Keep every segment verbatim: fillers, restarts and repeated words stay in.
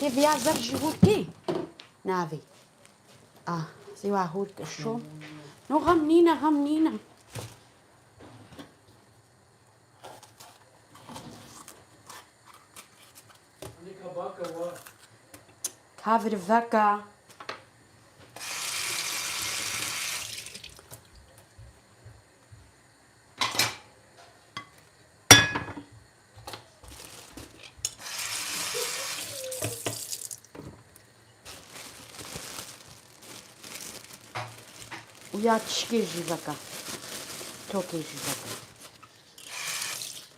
Ê viya zer jî hûrkê navê. Ah, zê wa hûrk şo. No, xem nîne, xem nîne. Ka vir veka. Û ya tişkê jî veke. Tokê jî veke.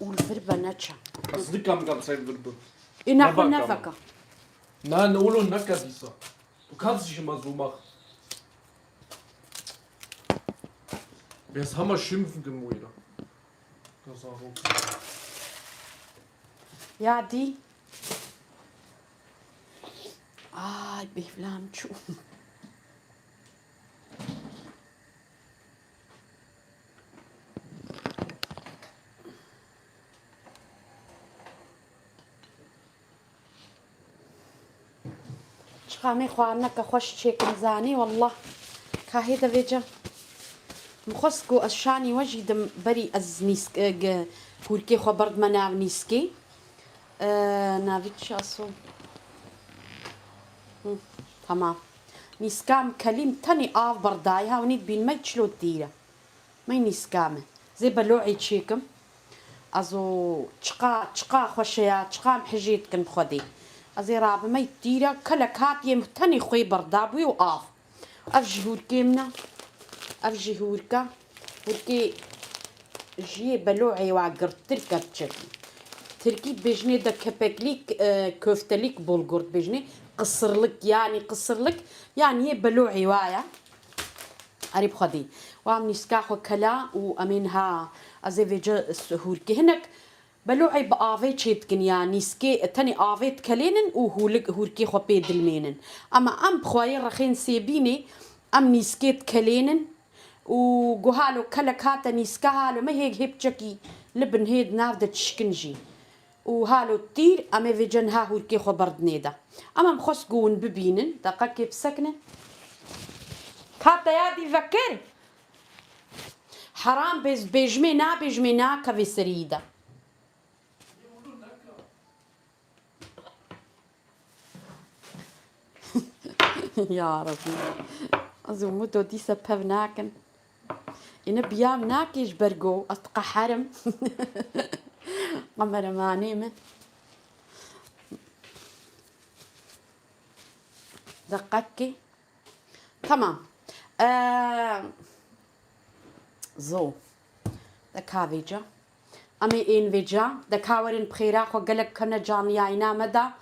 Û li vir be neçe. Ez nikam gam ser vir bim. Ê naxwe neveka. Na, ne oğlum, ne kadisa. Du kannst nicht immer so machen. Wer ist Hammer schimpfen gemüde? Das ist auch okay. Ya dî. Ay, bêhvlam çû. Çiqa me xwarineke xweş çêkim zanî, wallah. Ka hê de vêce. Min xwest ku ez şanî we jî dim berî ez nîsk-, e, ge-, hûrkê xwe berdime nav nîskê. E, navî çi aso? Hı, tamam. Nîska min kelî min tenê av berdayê, hewnî dibîn me çilo tîr e. Me nîska min. Zê belo'ê çêkim. Ez o çiqa, çiqa xweş e ya, çiqa em hijê dikin bi Xwedê. Ez ê rabime tîr e, kelek hatiye min tenê xwê berdabûyê û av. Ev jî hûrkê min e. Ev jî hûrk e. Hûrkê jiyê belo'ê wa girtir kepçekî. Tirkî dibêjinê de kepeklîk, e, köftelîk bulgur dibêjinê. Qisirlik, yanî qisirlik, yanî yê belo'ê wa ye. Erê bi Xwedê. Wa em nîska xwe kela û em ê niha ez ê vêce s-, hûrkê hinek belo'ê bi avê çê dikin ya nîskê tenê avê dikelênin û hûlik, hûrkê xwe pê dilmênin. Ama em bi xweyê rexên sêbînê em nîskê dikelênin û guhalo kelek hate nîska halo me hê, hê piçekî li bin hê di nav de çişkin jî. Û halo tîr, em ê vêce niha hûrkê xwe berdinê de. Em em xwest ku hûn bibînin, deqekê bisekinin. Ka te ya dî vekir? Heram bêz, bêjmê nabêjmê nakevê serî de. Ya Rebî. Ez û Mudo dîse pev nakin. Îne biyav nakê ji ber go ez diqeherim. Kameramanê min. Deqekê. Tamam. Ee, zo. De ka vêca. Em ê ên vêca. De ka werin bi xêra xwe gelek kevne canliyayîna me de.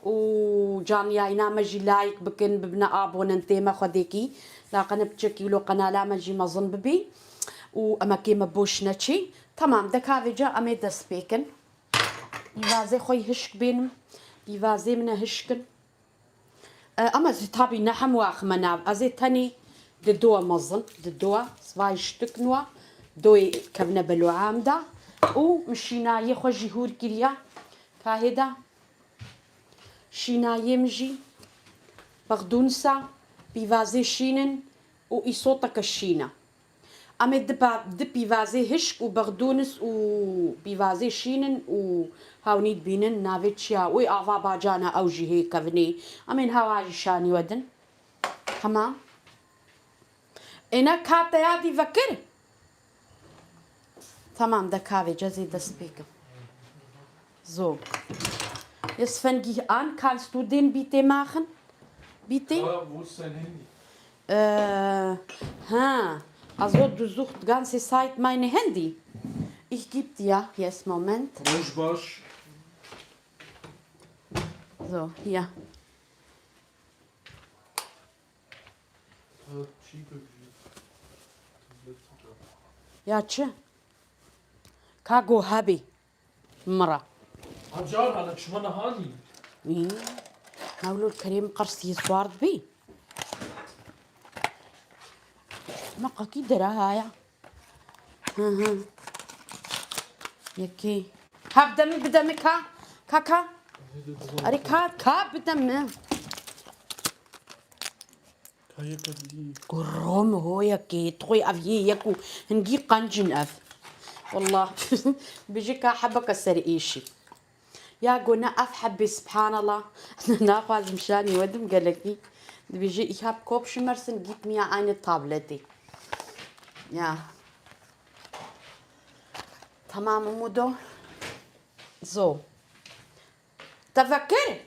Û canliyayîna me jî like bikin, bibine abonentê me xwedêkî. Laqene piçekî wilo qenala me jî mezin bibî. Û emekê me boş neçî. Tamam, de ka vêca em ê dest pê kin. Pîvazê xwe yî hişk bênim. Pîvazê min e hişkin. E, ama zî tabî ne hemû axime nav. Ez ê tenê di doa mezin, di doa, svay ştik nua, doyê kevne beloa em da. Û min şînayê xwe jî hûr kiriya. Ka hê da. Şînayê min jî. Bexdûnisa, pîvazê şînin û îsoteke şîna. Em ê di pa-, di pîvazê hişk û bexdûnis û pîvazê şînin û hewnî dibînin navê çiya wê ava bacana ew jî hê kevinê. Em ê niha wa jî şanî we din. Tamam. Êne ka te ya dî vekir? Tamam, de ka vêca ez ê dest pê kim. So. Jetzt fange ich an, kannst du den bitte machen? Bitte? Ja, wo ist dein Handy? Äh, ha, also du suchst die ganze Zeit mein Handy. Ich gebe dir, jetzt Moment. Baş baş. So, hier. Ha, çî pek jî. Ya çi? Ka go hebî. Mira. Acar hala çima nehanî? Î. Hewlo kerêm qers yê swar dibî. Me qakî dera haya. Hı hı. Yekê. Hevdemî bidemî ka. Ka ka. Erê ka, ka bide min. Kayeka dî. Gurom hoyekê, tu xwe ev yê yek û hingî qenc in ev. Wallah. Bijî ka hebeke ser êşî. Ya go ne ev hebê, subhanallah. Naxwazim şanî wedim gelekî. Dibêje, ich hab Kopfschmerzen, gib mir eine Tablette. Ya. Tamam, Umudo. So. Te vekir?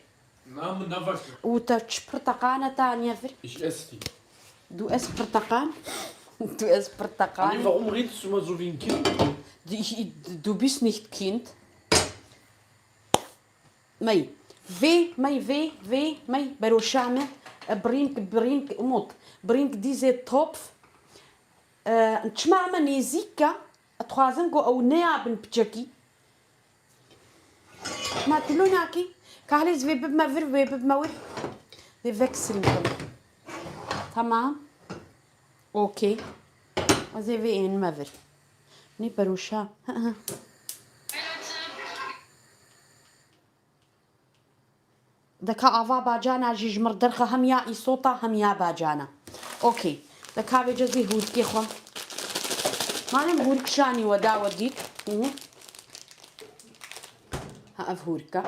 Na, min nevekir. Û te çi pirteqane te aniye vir? Ich esse die. Du ess pirteqan? Du ess pirteqan? Anne, warum redest du immer so wie ein Kind? Du, ich, du bist nicht Kind. Mey. Vê, mey, vê, vê, mey, beroşa me. E, bring, bring, Umut. Bring diese Topf. E, çima me nêzîk e? Dixwazin ku ew neyabin piçekî. Ma tu lo nakî? Kahlê ez vê bibme vir, vê bibme wir. Vê veksin bikim. Tamam. Okey. Ez ê vê ênime vir. Nê perûşa. Deka ava bacana jî ji mir derxe, hem ya îsota hem ya bacana. Okey. Deka vêce zî hûrikê xwe. Malem hûrik şanî we da we dît. Hı hı. Ha, ev hûrika.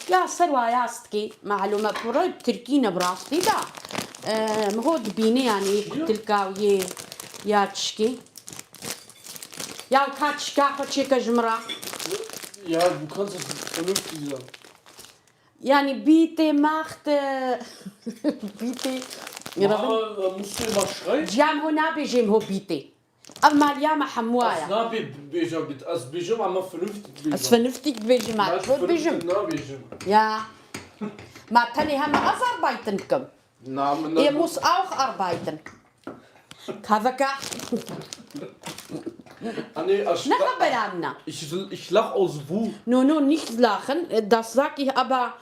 Ya ser wa yastikê, malûme pûre tirkî ne bi rastî de. Em ho dibîne yanî kutilka wî yê ya tişkê. Ya ka tişka xwe çêke ji min re. Ja, du kannst das vernünftig sagen. Yanî bitte macht, e, bitte. Mama, musst du immer schreien? Ciyam ho nabêjim ho bitte. Ev maliya me hemû aya. Ez nabê bêjim bit, ez bêjim ama vernünftig bêjim. Ez vernünftig dibêjim, ma ez vernünftig dibêjim. Nabêjim. Ya. Ma tenê hema ez arbeiten bikim. Na, min Ihr müsst auch arbeiten. Kaveka. Anne, ich Ne haber amna? Ich, ich lach aus Wut. No, no, nicht lachen. Das sag ich aber,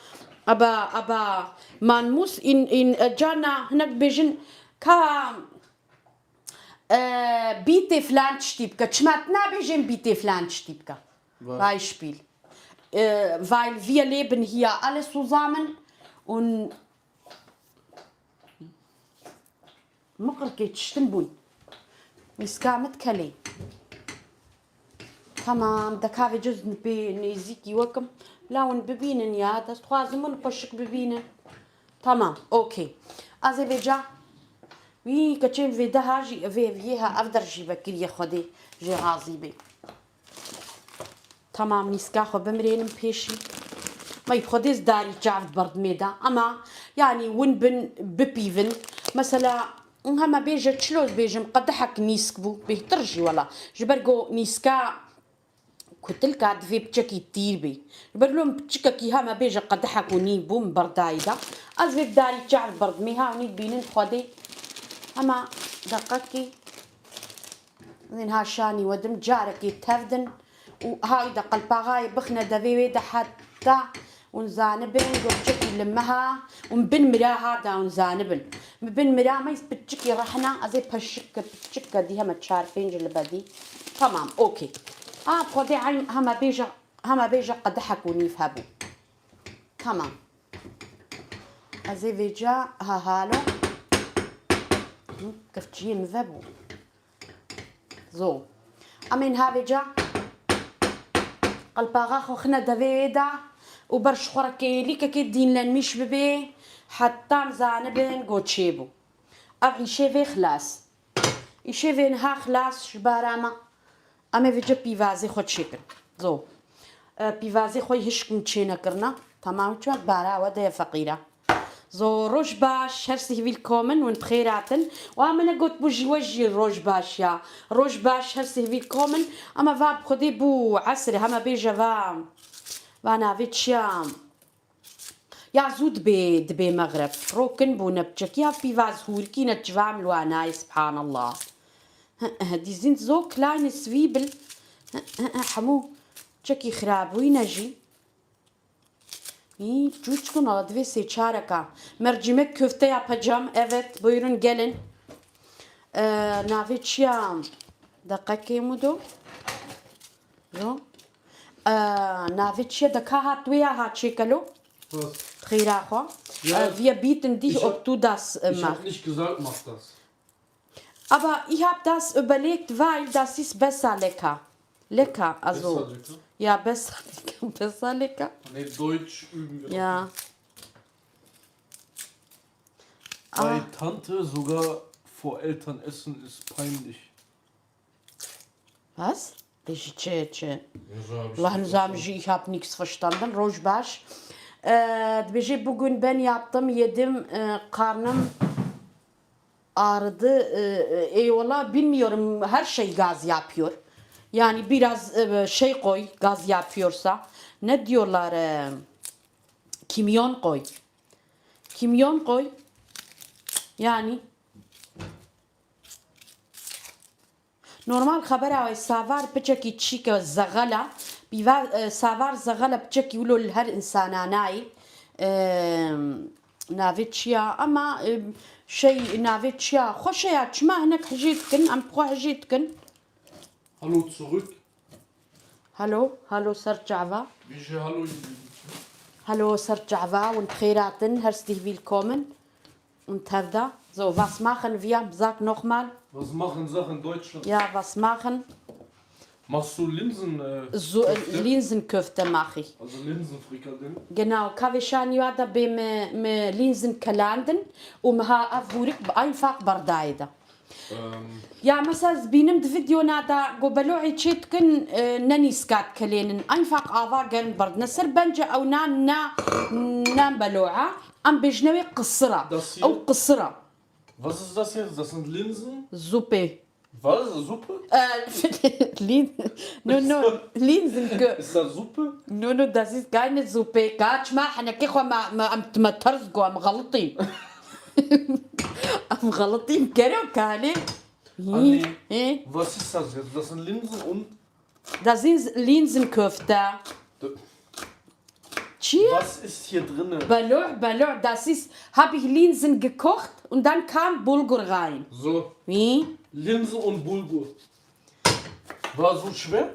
aber, aber man muss in, in, äh, Jana, hinek bêjin, ka Ee, bîtê filan tiştî bike. Çima tu nabêjin bîtê filan tiştî bike? Beispiel. Ee, weil wir leben hier alle zusammen und miqirkê tiştin bûn. Mîska min dikelê. Tamam, deka vêce ez pê nêzîkî wekim. La hûn bibînin ya, dest dixwazim hûn xweşik bibînin. Tamam, okey. Ez ê vêca wî keçên vê daha jî, vê, vê ha ev der jî vekiriye Xwedê jê razî bê. Tamam, nîska xwe bimirênim pêşî. Mey Xwedê ez darî çav di berdimê de. Ema, yanî, win bin bipîvin. Mesela, hema bêje çilo ez bêjim, qedehek nîsk bû. Bêhtir jî wela. Ji ber ku nîska kutilka divê piçekî tîr bê. Ji ber lom piçikekî hema bêje qedehek û nîv bû min berdayî da. Ez vê bi darî çav berdimê ha hûnî dibînin Xwedê. Hema deqekî. Niha şanî we dim carekê tev din û hay de qelpaxayê bixine devê wê de heta hûn zanibin, gurçikî li me ha û min bin mira ha da hûn zanibin. Min bin mira me piçikî rehna, ez ê peşik ke piçik ke dî heme çar pênc li bedî. Tamam, okey. A, Xwedê eyn heme bêje, heme bêje qedehek û nîv hebû. Tamam. Ez ê vêca ha halo. Hı, kifçiyê min vebû. Zo. Em ên ha vêca qelpaxa xwe xine devê wê de û ber ji xwe re kêlîkekê dînlenmîş bibê, heta em zanibin ku çêbû. Ev îşê vê xilas. Îşê vê niha xilas ji bara me. Em ê vêca pîvazê xwe çêkin. Zo. E, pîvazê xwe hişk min çênekirina. Tamam, çi wek bara we de ye feqîra. Zo, roj baş, herzlich willkommen, hûn bi xêr hatin. Wa min e gotbû ji we jî roj baş ya. Roj baş, herzlich willkommen. Ema va bi Xwedê bû esr, hema bêje va, va navê çi ya? Ya zû dibê, dibê mexreb. Rokin bû ne piçekî ya pîvaz hûrikî ne çiva min li wa nayê, subhanallah. Die sind so kleine Zwiebel. Hemû çekî xirabûyî ne jî. Hî, çûçikun ala divê sê çareka. Mercimek köfte yapacağım. Evet, buyurun gelin. Ee, navê çi ya? Deqekê Mudo. So. Äh, navê çi ye? De ka hat wê ya ha çêkelo? Was? Xêra xwe. Ja. Äh, wir bieten dich, ich hab, ob du das, äh, ich hab machst. Nicht gesagt, mach das. Aber ich hab das überlegt, weil das ist besser lecker. Lecker, also. Besser lecker? Ja, besser lecker, besser lecker. Nee, Deutsch üben wir. Ja. Bei Tante sogar vor Eltern essen ist peinlich. Was? Bêjî çi, çi? Wah, nizam jî, ich hab nix verstanden. Roj baş. Ee, dibêje, bugün ben yaptım, yedim, e, karnım ağrıdı. E, e, eyvallah, bilmiyorum, her şey gaz yapıyor. Yani biraz, e, şey koy, gaz yapıyorsa. Ne diyorlar? E, kimyon koy. Kimyon koy. Yani. Normal xebera wê savar piçekî çîke zexela. Pîva, e, savar zexela piçekî wilo li her insana nayê. E, navê çi ya? Ama, e, şey navê çi ya? Xweş e ya. Çima hinek hijê dikin? Em bi xwe hijê dikin. Hallo zurück. Hallo, hallo ser çava. Bêje hallo. Hallo ser çava, hûn bi xêr hatin, herzlich willkommen. Und Tevda. So, was machen wir? Sag nochmal. Was machen Sachen Deutschland? Ja, was machen? Machst du Linsen, äh, So, äh, Köfte? Linsenköfte mache ich. Also Linsenfrikadelle? Genau, kavê şanî wa de bê me, me Linsen kelanden û me ha ev hûrik bi einfach berdayê de. Ehm. Ya mesela ez bînim di vîdeo na de ku belo'ê çê dikin, e, ne nîska dikelênin. Einfach ava germ berdine ser, bence ew nan ne, ne belo'a. Em bêjine wê qisira. Das hier? Ew qisira. Was ist das jetzt? Das sind Linsen? Suppe. Was? Suppe? Äh, Lin-, no, no, Linsen. Ist das Suppe? No, no, das ist keine Suppe. Kaçma, henekê xwe me, me, em, me terz go, em xelitîn. Em xelitîn, kero, kanê. Anne, He? Was ist das jetzt? Das sind Linsen und Das sind Linsenköfte. D- Çi? Was ist hier drin? Beloh, beloh, das ist, hab ich Linsen gekocht und dann kam Bulgur rein. So. Wie? Linsen und Bulgur. War so schwer?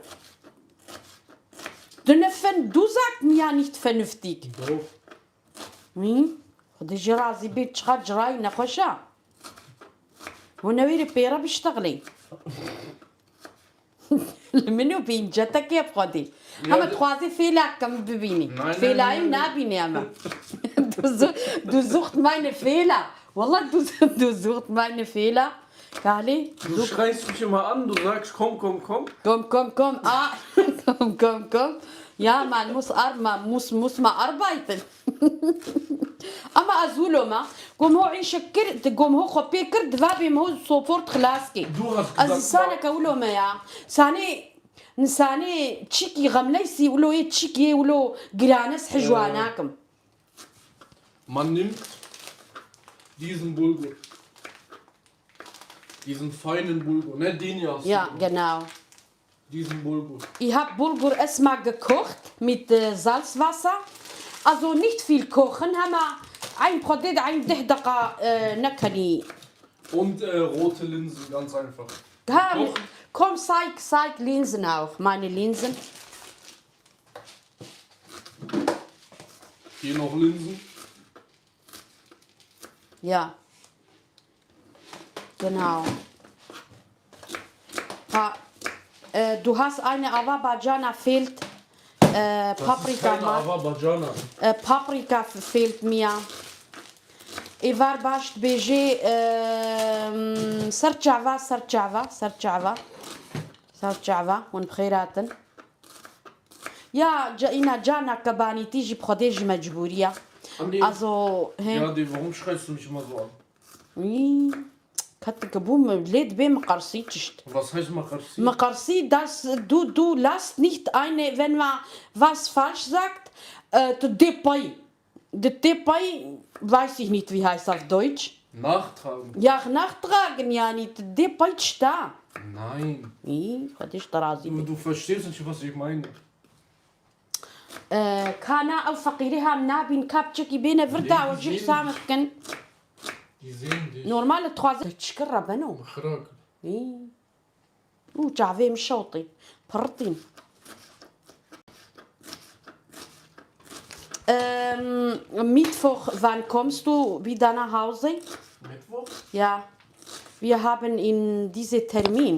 Du, ne fen-, du sagst mir ja nicht vernünftig. Doch. Wî? Xwedê jê razî bê, çiqas cirayî nexweş e. Hûn newêrî pê re biştexilî. Li min û bîn cetekê bi Xwedê. Ya Hema de- dixwazî fêla kim bibînî. Nein, nein, Fêlayî nein, nein. Nabînî hema. Du su-, du suchst meine Fehler. Wallah, du, du suchst meine Fehler. Kali, Du du schreist mich immer an, du sagst, komm, komm, komm. Komm, komm, komm. Ah, komm, komm, komm. Ja, man muss ar-, man muss, muss man arbeiten. Ama ez wilo me, gom ho îşe kir, gom ho xwe pê kir, diva bê me ho sofort xilas kê. Du hast Ez gesagt, insaneke wilo me ya. Sanê, insanê çîkî xemleysî wilo yê çîkî yê wilo girane ez hijwa Ee. nakim. Man nimmt diesen Bulgur. Diesen feinen Bulgur, ne, den hier hast du Ja, gemacht. Genau. Diesen Bulgur. Ich hab Bulgur erstmal gekocht mit, äh, Salzwasser. Also nicht viel kochen, hema ein Prozent, ein deh Dakika, äh, nekeni. Und, äh, rote Linsen, ganz einfach. Ha, Doch. Komm, zeig, zeig Linsen auch, meine Linsen. Hier noch Linsen. Ja. Genau. Ha, äh, du hast eine Ava Bajana fehlt. Äh, Das ist Paprika keine ma-, Ava Bajana. Äh, Paprika f-, fehlt mir. Êvar baş dibêjê, ähm, ser çava, ser çava, ser çava. Ser çava, hûn bi xêr hatin. Ya, ca-, îna carna kebanîtî jî bi Xwedê ji mecbûrî ya. Anne, Also, he. Ja, die, warum schreist du mich immer so an? Î, ketike bû min lê dibê min qersî tişt. Was heißt mal Karsi? Min qersî, das, du, du lässt nicht eine, wenn man was falsch sagt, äh, du depay. Di tê pay, weiß ich nicht, wie heißt auf Deutsch. Nachtragen. Ja, nachtragen, yani, di tê pay tişta. Nein. Î, Xwedê ji te razî Du, be. Du verstehst nicht, was ich meine. Ee, kana ew feqîrê ham nabîn, kap çekî bêne vir Nee, da, die o jî sehen hesam nicht. Dikin. Die sehen dich. Normal, dixwaze çikir re beno. Xira kir. Î. Û çavê min şewtî, pirtîn. Ähm, Mittwoch, wann kommst du wieder nach Hause? Mittwoch? Ja, wir haben in diese Termin.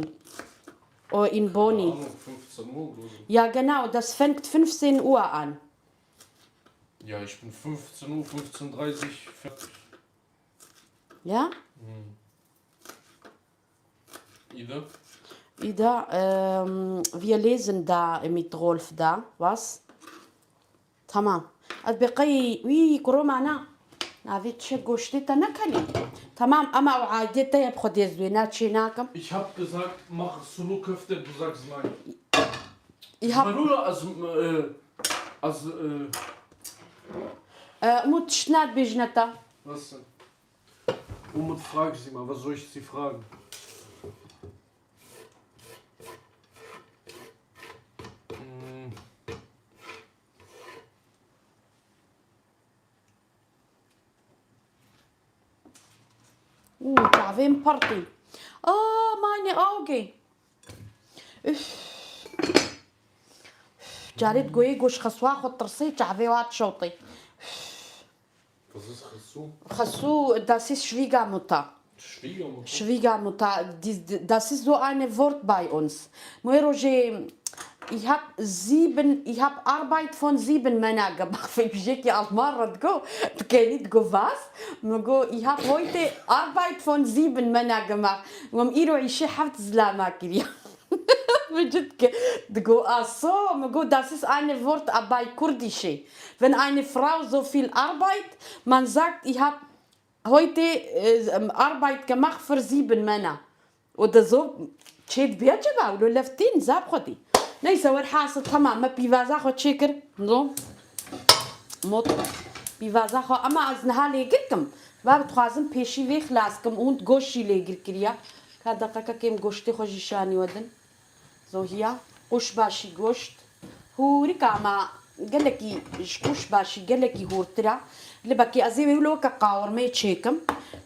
Oh, in Bonn. Keine Ahnung, fünfzehn Uhr oder so. Ja, genau, das fängt fünfzehn Uhr an. Ja, ich bin fünfzehn Uhr, fünfzehn Uhr dreißig fertig. Ja? Mhm. Ida? Ida, ähm, wir lesen da mit Rolf da, was? Tamam. Ez bi qey wî kuromana. Navê çi goştê te nekelî. Tamam, ama ew aidê te ye, bi Xwedê ez wê ne çê nakim. Ich hab gesagt, mach Sulu Köfte, du sagst nein. Ich hab Manula, also, äh, also, äh, Äh, Umut, tişt nadibêjine te. Was denn? Umut, frag sie mal, was soll ich sie fragen? Hm. Û çavê min pirtî. Ah, meine Augen. Üf. Carê digoyê goş xeswa xwe tirsê, çavê wa dişewtê. Was ist Xesu? Xesu, das ist Schwiegermutter. Schwiegermutter. Schwiegermutter, die, die, das ist so eine Wort bei uns. Moê rojê, ich hab sieben, ich hab Arbeit von sieben Männer gemacht. Fêkjekî Alman re digo, dikenî digo was? Min go, ich hab heute Arbeit von sieben Männer gemacht. Wem îro îşê heft zilama kiriya. Min cid ke, digo, ach so, min go, das ist eine Wort bei Kurdische. Wenn eine Frau so viel Arbeit, man sagt, ich hab heute, äh, Arbeit gemacht für sieben Männer. Oder so, çêt bêçe ba, lo leftîn, zab xwedî. Neyse, werhasil, tamam, me pîvaza xwe çêkir. No. Mot. Pîvaza xwe, ama ez niha lêgir kim. Ba dixwazim pêşî vê xilas kim, û goşî lêgir kiriya. Ka deqeke kêm goştê xwe jî şanî wedin. Zohiya, qûş başî goşt. Hûrik ama gelekî, ji qûş başî gelekî hûrtir e. Libekê ez ê wê wilo weke qawirmeyê çêkim.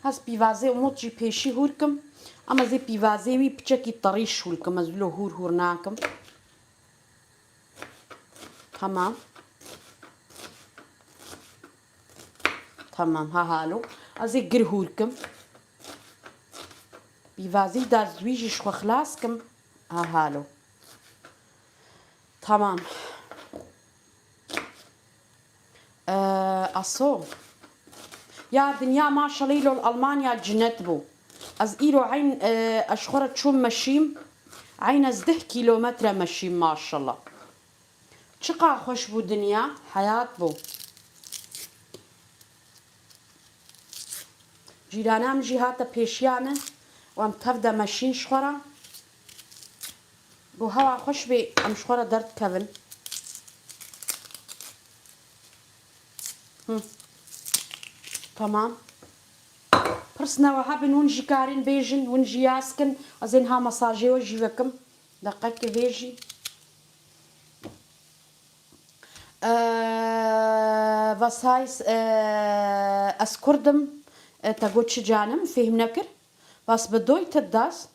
Hez pîvazê Umut jî pêşî hûr kim. Ama ez ê pîvazê wî piçekî terî şûl kim. Ez wilo hûr hûr nakim. Tamam. Tamam, ha halo. Ez ê gir hûr kim. Pîvazî da ez wî jî ji xwe xilas kim. Ha halo. Tamam. Ee, aso. Ya dinya maşallah îlo li Almanya cinet bû. Ez îro eyn, e, ez ji xwe re çûm meşîm. Eyn ez deh kîlometre meşîm maşallah. Çiqa xweş bû dinya, heyat bû. Cîrana min jî hate pêşiya min û em tev de meşîn ji xwe re. Bo hewa xweş bê, em ji xwe re derdikevin. Hı. Tamam. Pirsne we hebin, hûn jî karin bêjin, hûn jî yaz kin. Ez ê niha mesajê we jî vekim. Deqekê vê jî. Ee, was heißt, ee, ez Kurd im, ee, te got çi canim, fêhm nekir. Was bedeutet das?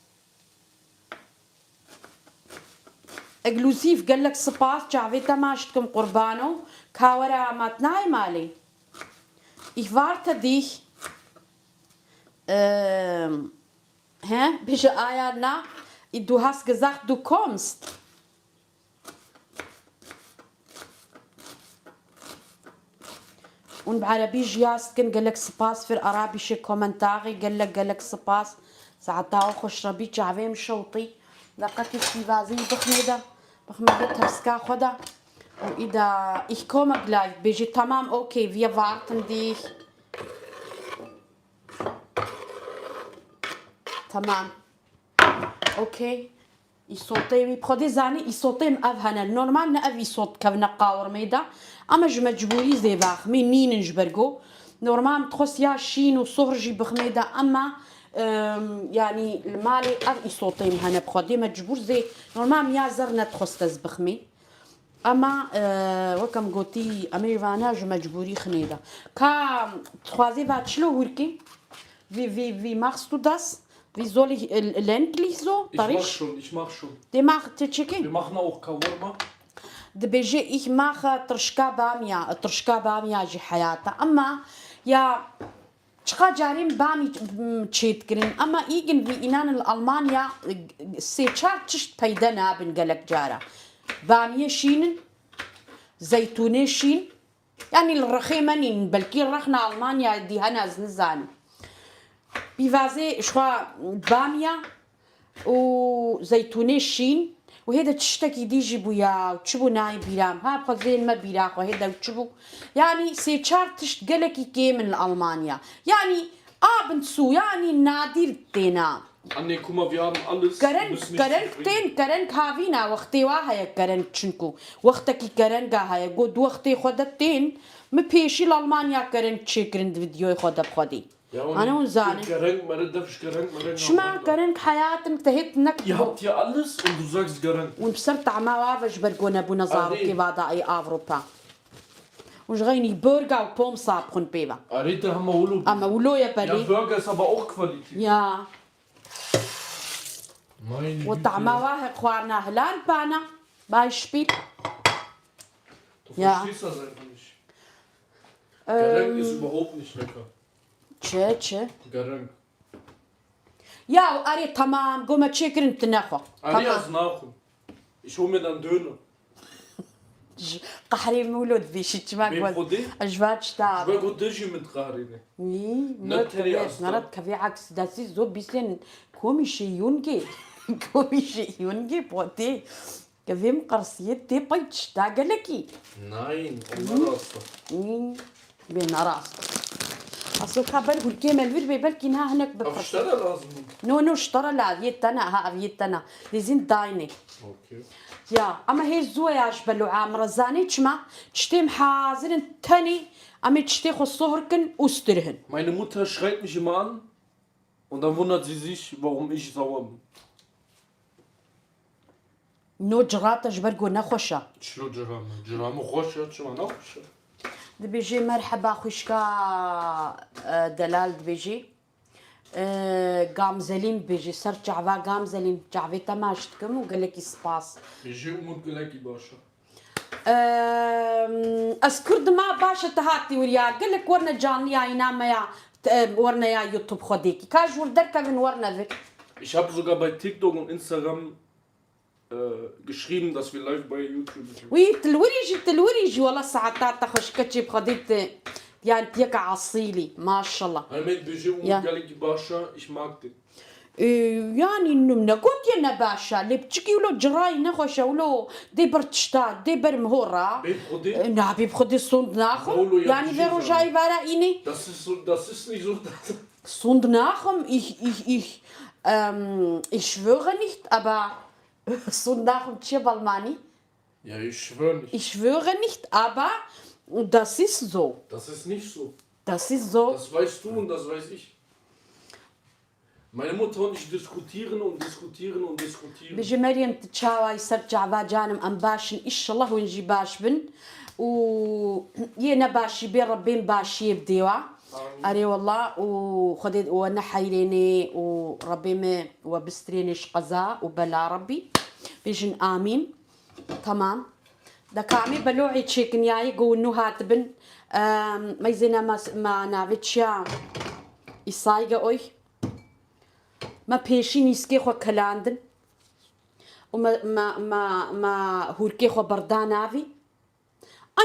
Exklusiv, gelek spas, çavê te maç dikim qurbano, ka were ma tu nayê malê. Ich warte dich. Ee, He, bêje aya na, du hast gesagt, du kommst. Hûn bi erebî jî yaz dikin, gelek spas, für arabische Kommentare, gelek, gelek spas. Saeta we xweş, Rebî çavê min şewitî. Deqekê pîvazî bixmê de, bixmê de tepsika xwe de. Û îda, ich komme gleich, bêjî, tamam, okay, wir warten dich. Tamam. Okey. Îsotê wî, bi Xwedê zanî îsotê min ev hene. Normal ne ev îsot kevne qawirmê de. Ama ji mecbûrî zê vaxmê nînin ji ber go. Normal min dixwest ya şîn û sohr jî bixmê de, ama, em, yanî li malê ev îsotê min hene. Bi Xwedê mecbûr zê. Normal min ya zer nedixwest ez bixmê. Ema, e, weke min gotî, em ê vana ji mecbûrî xinê de. Ka dixwazê va çilo hûrkê? Wie, wie, wie machst du das? Wie soll ich, äh, ländlich so? Ich mach Tariş? Schon, ich mach schon. Dê max tê çekê? Wir machen auch Kaworma. Dibêje, ich mache tirşka bamya, tirşka bamya jî heyata. Ema ya çiqa carên bamî, m, çêdikirin. Ema irgendwie înan li Almanya, e, sê çar tişt peyde nabin gelek cara. Bamiyê şîn in, zeytûnê şîn, yanî li rixê me nîn, belkî rexna Almanya dî hene, ez nizanim. Pîvazê ji xwe bamya û zeytûnê şîn û hê de tiştekî dî jî bûya û çi bû nayê bîra min. Ha, bi xwe zên me bîra xwe hê de çi bû. Yanî sê çar tişt gelekî kêm in li Almanya. Yanî abend zu, yanî nadîr têna. Anne, guck mal, wir haben alles. Kereng, müssen nicht kereng zufrieden. Tên, kereng havîna wextê wa heye kereng, çinku wextekî kerenga heye. Got wextê xwe de tên, min pêşî li Almanya kereng çêkirin di vîdyoyê xwe de bi xwedî. Ja, und Ana hûn zanin. Kereng, mare, darf ich kereng, mare, Şima kereng heyatin te hêt nek. Ihr habt hier alles und du sagst kereng. Hûn bi ser tahma wa ve ji ber ku nebûne zarokê va da ey Avrupa. Hûn ji xeynî burger û pomsa bixwin pê ve. Arete hema wilo. Ama wilo ye perê. Ja, Burger ist aber auch Qualität. Ya. Meine Güte. Û tahma wa he xwarina hilal bana. Beispiel. Du verstehst das einfach nicht. Kereng ist überhaupt nicht lecker. Çi, çi? Kereng. Ya, erê, tamam, gome çêkirin, tu nexwe. Erê, tamam. Ez naxwim. Ich hol mir dann Döner. Ji qehrê min wilo dibêjî, çima got? Bê Xwedê? Ez ji van tişta. Ji ber ku tu jî min diqehrînî. Nî, ne, ne tenê dikevê, ez ne re dikevê, aks, das ist so bisschen komische Junge. Komische Junge, Xwedê. Kevê min qersiyê tê pey tişta gelekî. Nein, o ne rast e. Nî, bê ne rast. Aslında ka ber hûrkê me li vir bê, belkî niha hinek bi. Ev ji te re lazim in? No, no, ji te re la, ev yê te ne, ha, ev yê te ne. Lêzîn daynê. Okey. Ya, ama hê zû ya ji belo'a min re, zanî çima? Tiştê min hazir in, tenê em ê tiştê xwe sohr kin û stirhin. Meine Mutter schreit mich immer an und dann wundert sie sich, warum ich sauer bin. No cira te ji ber ku nexweş e. Çilo cira min? Cira min xweş e, çima nexweş e? Dibêjê merheba xwişka, e, delal dibêjê. E, Gamzelîn dibêjê, ser çava Gamzelîn, çavê te maç dikim û gelekî spas. Bêjê Umut gelekî baş e. Em, ez Kurd ma baş e, te hatî wir ya. Gelek werne canlı yayına me ya, te, em, werne ya YouTube Xwedêkî. Ka ji wir derkevin werne vir. Ich hab sogar bei TikTok und Instagram, äh, geschrieben, dass wir live bei YouTube sind. Wî, tu li wirî jî, tu li wirî jî, wela saeta te xweşke çê bi Xwedê te, yani tu yeke asîlî, maşallah. Hemen dibêje Umut gelekî baş e, ich mag den. Ee, yani, ne gotiye ne baş e, lê piçikî wilo cirayî nexweş e, wilo dê ber tişta, dê ber mihora. Bê bi Xwedê? Ee, na, bê bi Xwedê sond naxim. Wilo ya, yani, vê roja êvara înê. Das ist so, das ist nicht so. Sond naxim, ich, ich, ich, ähm, ich schwöre nicht, aber sond naxim çi ye bi Almanî? Ja, ich schwör nicht. Ich schwöre nicht, aber das ist so. Das ist nicht so. Das ist so. Das weißt du und das weiß ich. Meine Mutter und ich diskutieren und diskutieren und diskutieren. Bêje Meryem, tu çawa yî, ser çava canim, em baş in, înşellah hûn jî baş bin. Û yê nebaşî bê Rebbê min başiyê bidê wa. Amîn. Erê wela, û Xwedê we neheyrênê û Rebbê min we bistirênê ji qeza û bela Rebbî. Bêjin amîn. Tamam. De ka em ê belo'ê çêkin, yayê ku nû hatibin. Em, meyzê ne ma, ma navê çi ya? Îsayge oy. Me pêşî nîskê xwe kelandin û me, me, me, me hûrkê xwe berda navî.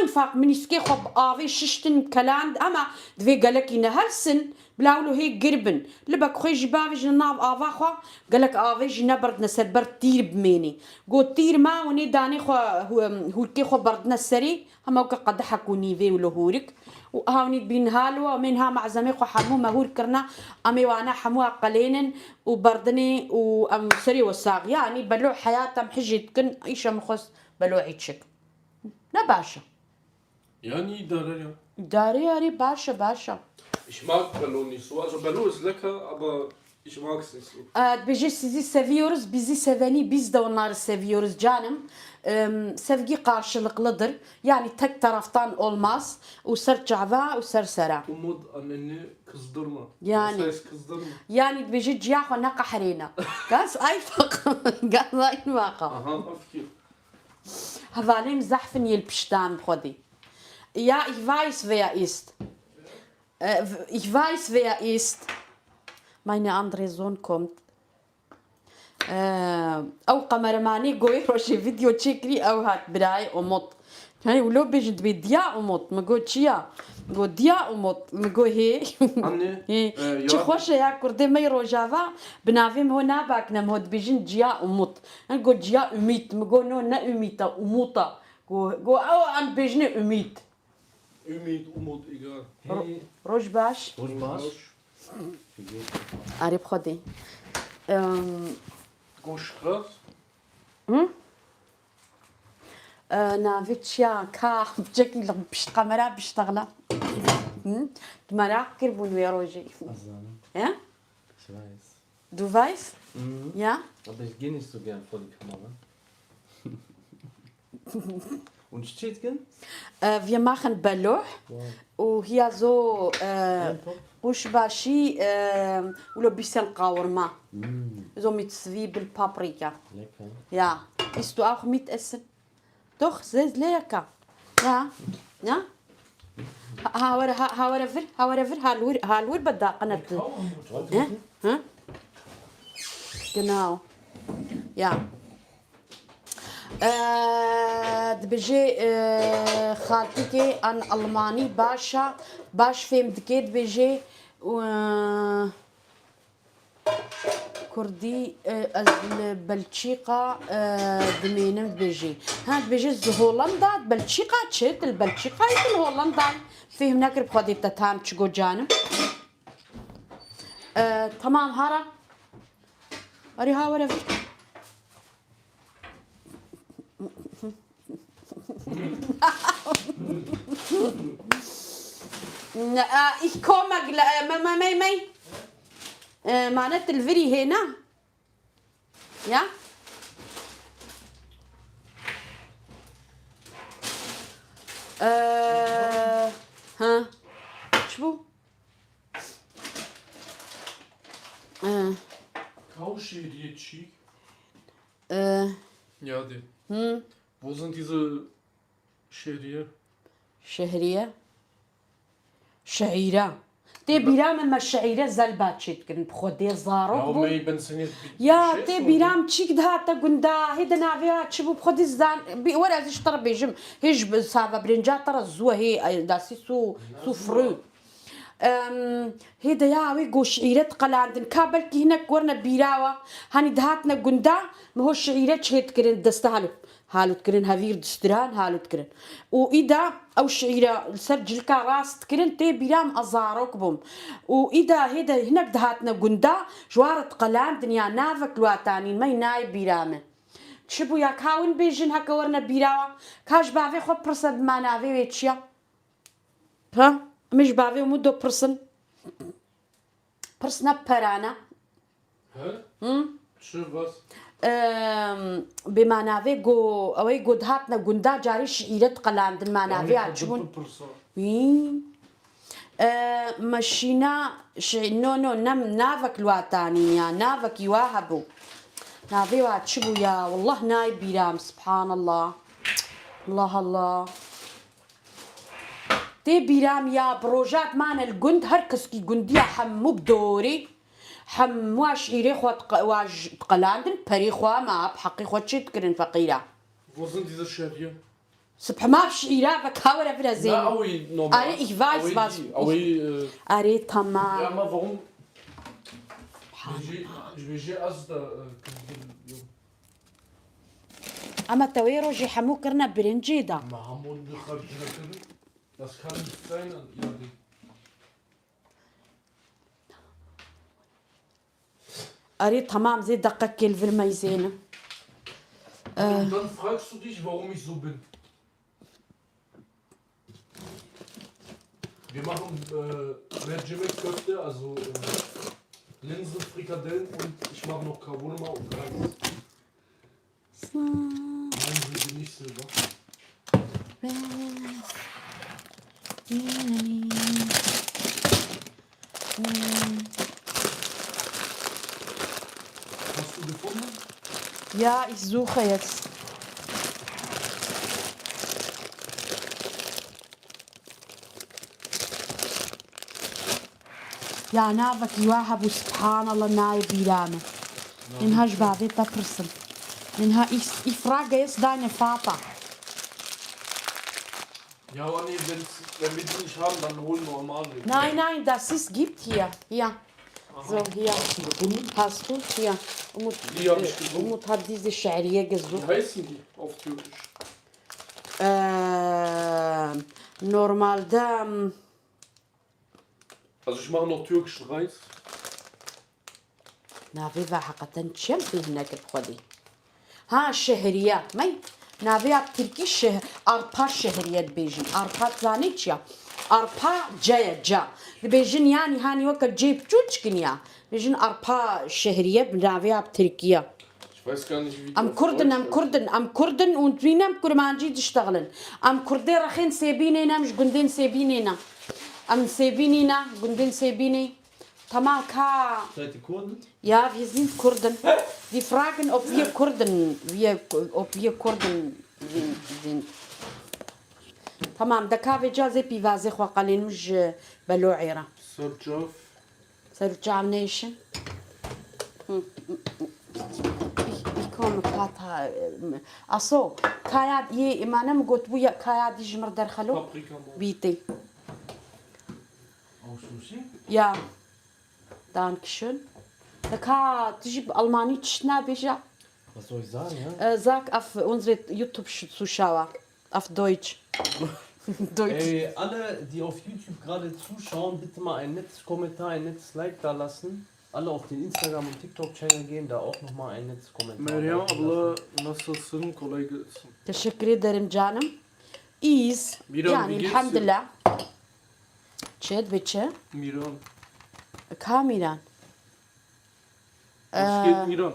Einfach min nîskê xwe bi avê şiştin, keland, ema divê gelekî nehelsin, bila wilo hê gir bin. Libek xwe jî bavêjin nav ava xwe, gelek avê jî neberdine ser ber tîr bimênê. Got tîr ma, winê danê xwe, hû-, hûrkê xwe berdine serê, Hema weke qedehek û nîvê wilo hûrik. Û eha hûnî dibînin ha li we, em ê niha malzemê xwe hemû me hûr kirine, em ê wana hemû aqelênin û berdinê û em serê we sax. Yanî belo heyat em hijê dikin, îşe min xwest belo'ê çik. Ne baş e. Yani idare ya. Îdare yarê baş e, baş e. Ich mag Belo nicht so. Also Belo ist lecker, aber Ich mag's nicht so. Ee, dibêje, sizi seviyoruz, bizi seveni, biz de onları seviyoruz canım. Em, sevgi karşılıklıdır. Yani tek taraftan olmaz. Û ser çava û ser sera. Umut, anneni kızdırma. Yani. Nasıl kızdırma? Yani dibêje ciya xwe neqehrêne. Ganz einfach. Ganz einfach. Aha, fikir. Hevalên zehfin yê li piştan bi xwedî. Ja, ich weiß, wer ist. Äh, w-, ich weiß, wer ist. Meine andere Sohn kommt. Ee, ew kameramanê goyê rojê video çêkirî, ew hat birayê Umut. Hey, wilo bêjin dibê diya Umut. Min got çi ya? Min got diya Umut. Min got hê. Anne, Hê. e, Çi ya xweş e ya kurdê me yê Rojava. Bi navê min ho nabakine, min ho dibêjin ciya Umut. Min got ciya Ümit. Min got no, ne Ümit e, Umut e. Got, got ew em bêjine Ümit. Ümit, Umut, egal. Ro-, Hey. Roj baş. Roj baş. Arê bi xwedê. Em, Goşxaz. Hı? E, navê çiya ka çekî li pişt kamera biştexla. Hı? Tu meraq kir bûn wê rojê. Azanim. He? Ich weiß. Du weißt? Mhm. Ja? Aber ich gehe nicht so gern vor die Kamera. Und Stütgen? Äh, wir machen Beluh. Wow. Und hier so, äh, Ein Topf? Kuşbaşî, äh, ulo bisen kawurma. Mm. So mit Zwiebel, Paprika. Lecker. Ja. Willst du auch mitessen? Doch, sehr lecker. Ja. Ja? Ha, ha, were, ha, ha, were vir, ha, were vir, ha, lur, ha, lur, bedaqene. He? He? Genau. Ja. Ee, dibêje, ee, xaltikê an Almanî baş a, baş fêm dike, dibêje, ee, Kurdî, ee, ez li Belçîka, ee, dimênim dibêje. Ha, dibêje ji Holanda, Belçîka çi? Tu li Belçîkayê, tu li Holanda. Fêhm nekir bi xwedê te tam çi got canim. Ee, tamam hara. Erê ha were vir. Äh, ich komme gl-, äh, me, me, me, me. Äh, mane tu li virî hêna? Ya? Äh, ha. Çi bû? Äh. Kaw şêriyê çî? Äh. Ja, die. Hm. Wo sind diese Şehriye? Şehriye? Şeîre. Tê bîra min me şeîre zelba çêdikirin. Bi xwedê zarok Ya, bû. Me yî bin sinî bi-, Ya, şey tê sordum. Bîra min çîk dihate gunda. Hê de navê ya çi bû? Bi xwedê zan-, bi-, were ez ji te re bêjim. Hê ji bi-, sava birinca te re zû hê, e, dasî su, su fru. Em, hê de ya wê go şiîre diqelandin. Ka belkî hinek werine bîra we. Hanî dihatine gunda, mi ho şiîre çê dikirin, deste hal-, halût kirin, hevîr distiran halût kirin. Û îda ew şiîre li ser cilka rast dikirin, tê bîra min ez zarok bûm. Û îda hê de hinek dihatine gunda, ji wan re diqelandin ya navek li wa tanîn, me nayê bîra min. Çi bû ya ka win bêjin heke werine bîra we? Ka ji bavê xwe pirse bi ma navê wê çi ya? Ha? Em ê ji bavê Umut do pirsin. Pirs ne perane. He? Hı? Çi vas? Em, bê ma navê go, ew ê go dihatine gunda carî şiîre diqelandin ma navê Yani ya çi bûn? Pirsa. Wî. E, meşîna şi-, no, no, nem navek li wa tanîn ya, navek wa hebû. Navê wa çi bû ya? Wallah nayê bîra min, subhanallah. Allah Allah. Tê bîra min ya, bi rojat mane li gund, her keskî gundiya hemû bi dorê, hemû wa şîrê xwe diqe-, wa ji-, diqelandin, perê xwe ma bi heqê xwe çê dikirin feqîra. Wo sind diese Şehriye? Sibh ma bi şîra ve ka were vire zênî. Na, ew ê normal. Arê, ich weiß, was, ich, ew ê, e, Arê, tamam. Ya, ama warum? Ji, ji vêjê ez de, e, kurdin yok. Ama te wê rojê hemû kirine birincê de. Ma hemû li xwe bicire kirin. Das kann nicht sein, yani. Arê, tamam, zê deqekê li vir meyzênim. Und dann fragst du dich, warum ich so bin. Wir machen, äh, Mercimek Köfte, also, äh, Linsenfrikadellen und ich mache noch Kavurma und Reis. Nein, wir sind nicht Silber. Hast du gefunden? Ja, ich suche jetzt. Danavekî wa hebû, subhanallah, nayê bîra min. Niha ji bavê te pirsim. Niha ich, ich frage jetzt deine Vater. Ja, aber nee, wenn's, wenn wir die nicht haben, dann holen wir normal welche. Nein, nein, das ist, gibt hier. Hier. Aha. So, hier. Hast du gefunden? Hast du? Hier. Umut, die hab ich gefunden. Umut hat diese Şehriye gesucht. Wie heißen die auf Türkisch? Ee, normalde, ähm, Also ich mache noch türkischen Reis. Navê ve heqeten çi ye, bêhnek bi xwedî. Ha, şehriye. Mey, navê ya bi tirkî şeh-, arpa şehriye dibêjin. Arpa zanî çi ya? Arpa ce ye, ce. Dibêjin yanî hanî weke cê biçûçkin ya. Dibêjin arpa şehriye bi navê ya bi tirkî ya. Ich weiß gar nicht, wie die auf Deutsch heißen. Em Kurd in, em Kurd in, em Kurd in û dibînin em kurmancî diştexilin. Em Kurdê rexên Sêbînê ne, em ji gundên Sêbînê ne. Em Sêbînî ne, gundên Sêbînê. Tamam ka. Seid ihr Kurden? Ja, wir sind Kurden. Die fragen, ob wir Kurden, wir, ob wir Kurden sind, sind. Tamam, de ka vêca zê pîvazê xwe qelînim ji belo'ê re. Serçav. Serçav nêşin. Hı. Ich, ich komme Vater, ähm, ach so, kaya yê îmane min gotibû ya kaya dî ji mir derxelo. Paprika mı? Bitte. Auch Sushi? Ja. Dankeschön. De ka tu jî bi Almanî tişt nabêje? Was soll ich sagen, ja? Äh, sag auf unsere YouTube-Zuschauer, auf Deutsch. Deutsch. Ey, alle, die auf YouTube gerade zuschauen, bitte mal ein nettes Kommentar, ein nettes Like da lassen. Alle auf den Instagram- und TikTok-Channel gehen, da auch nochmal ein nettes Kommentar da lassen. Meryem abla, nasılsın? Kolay gelsin. Teşekkür ederim canım. İyiyiz. Miran, yani, wie geht's dir? Elhamdülillah. Çi dibe çi? Miran. Ka Miran? Was geht, Miran?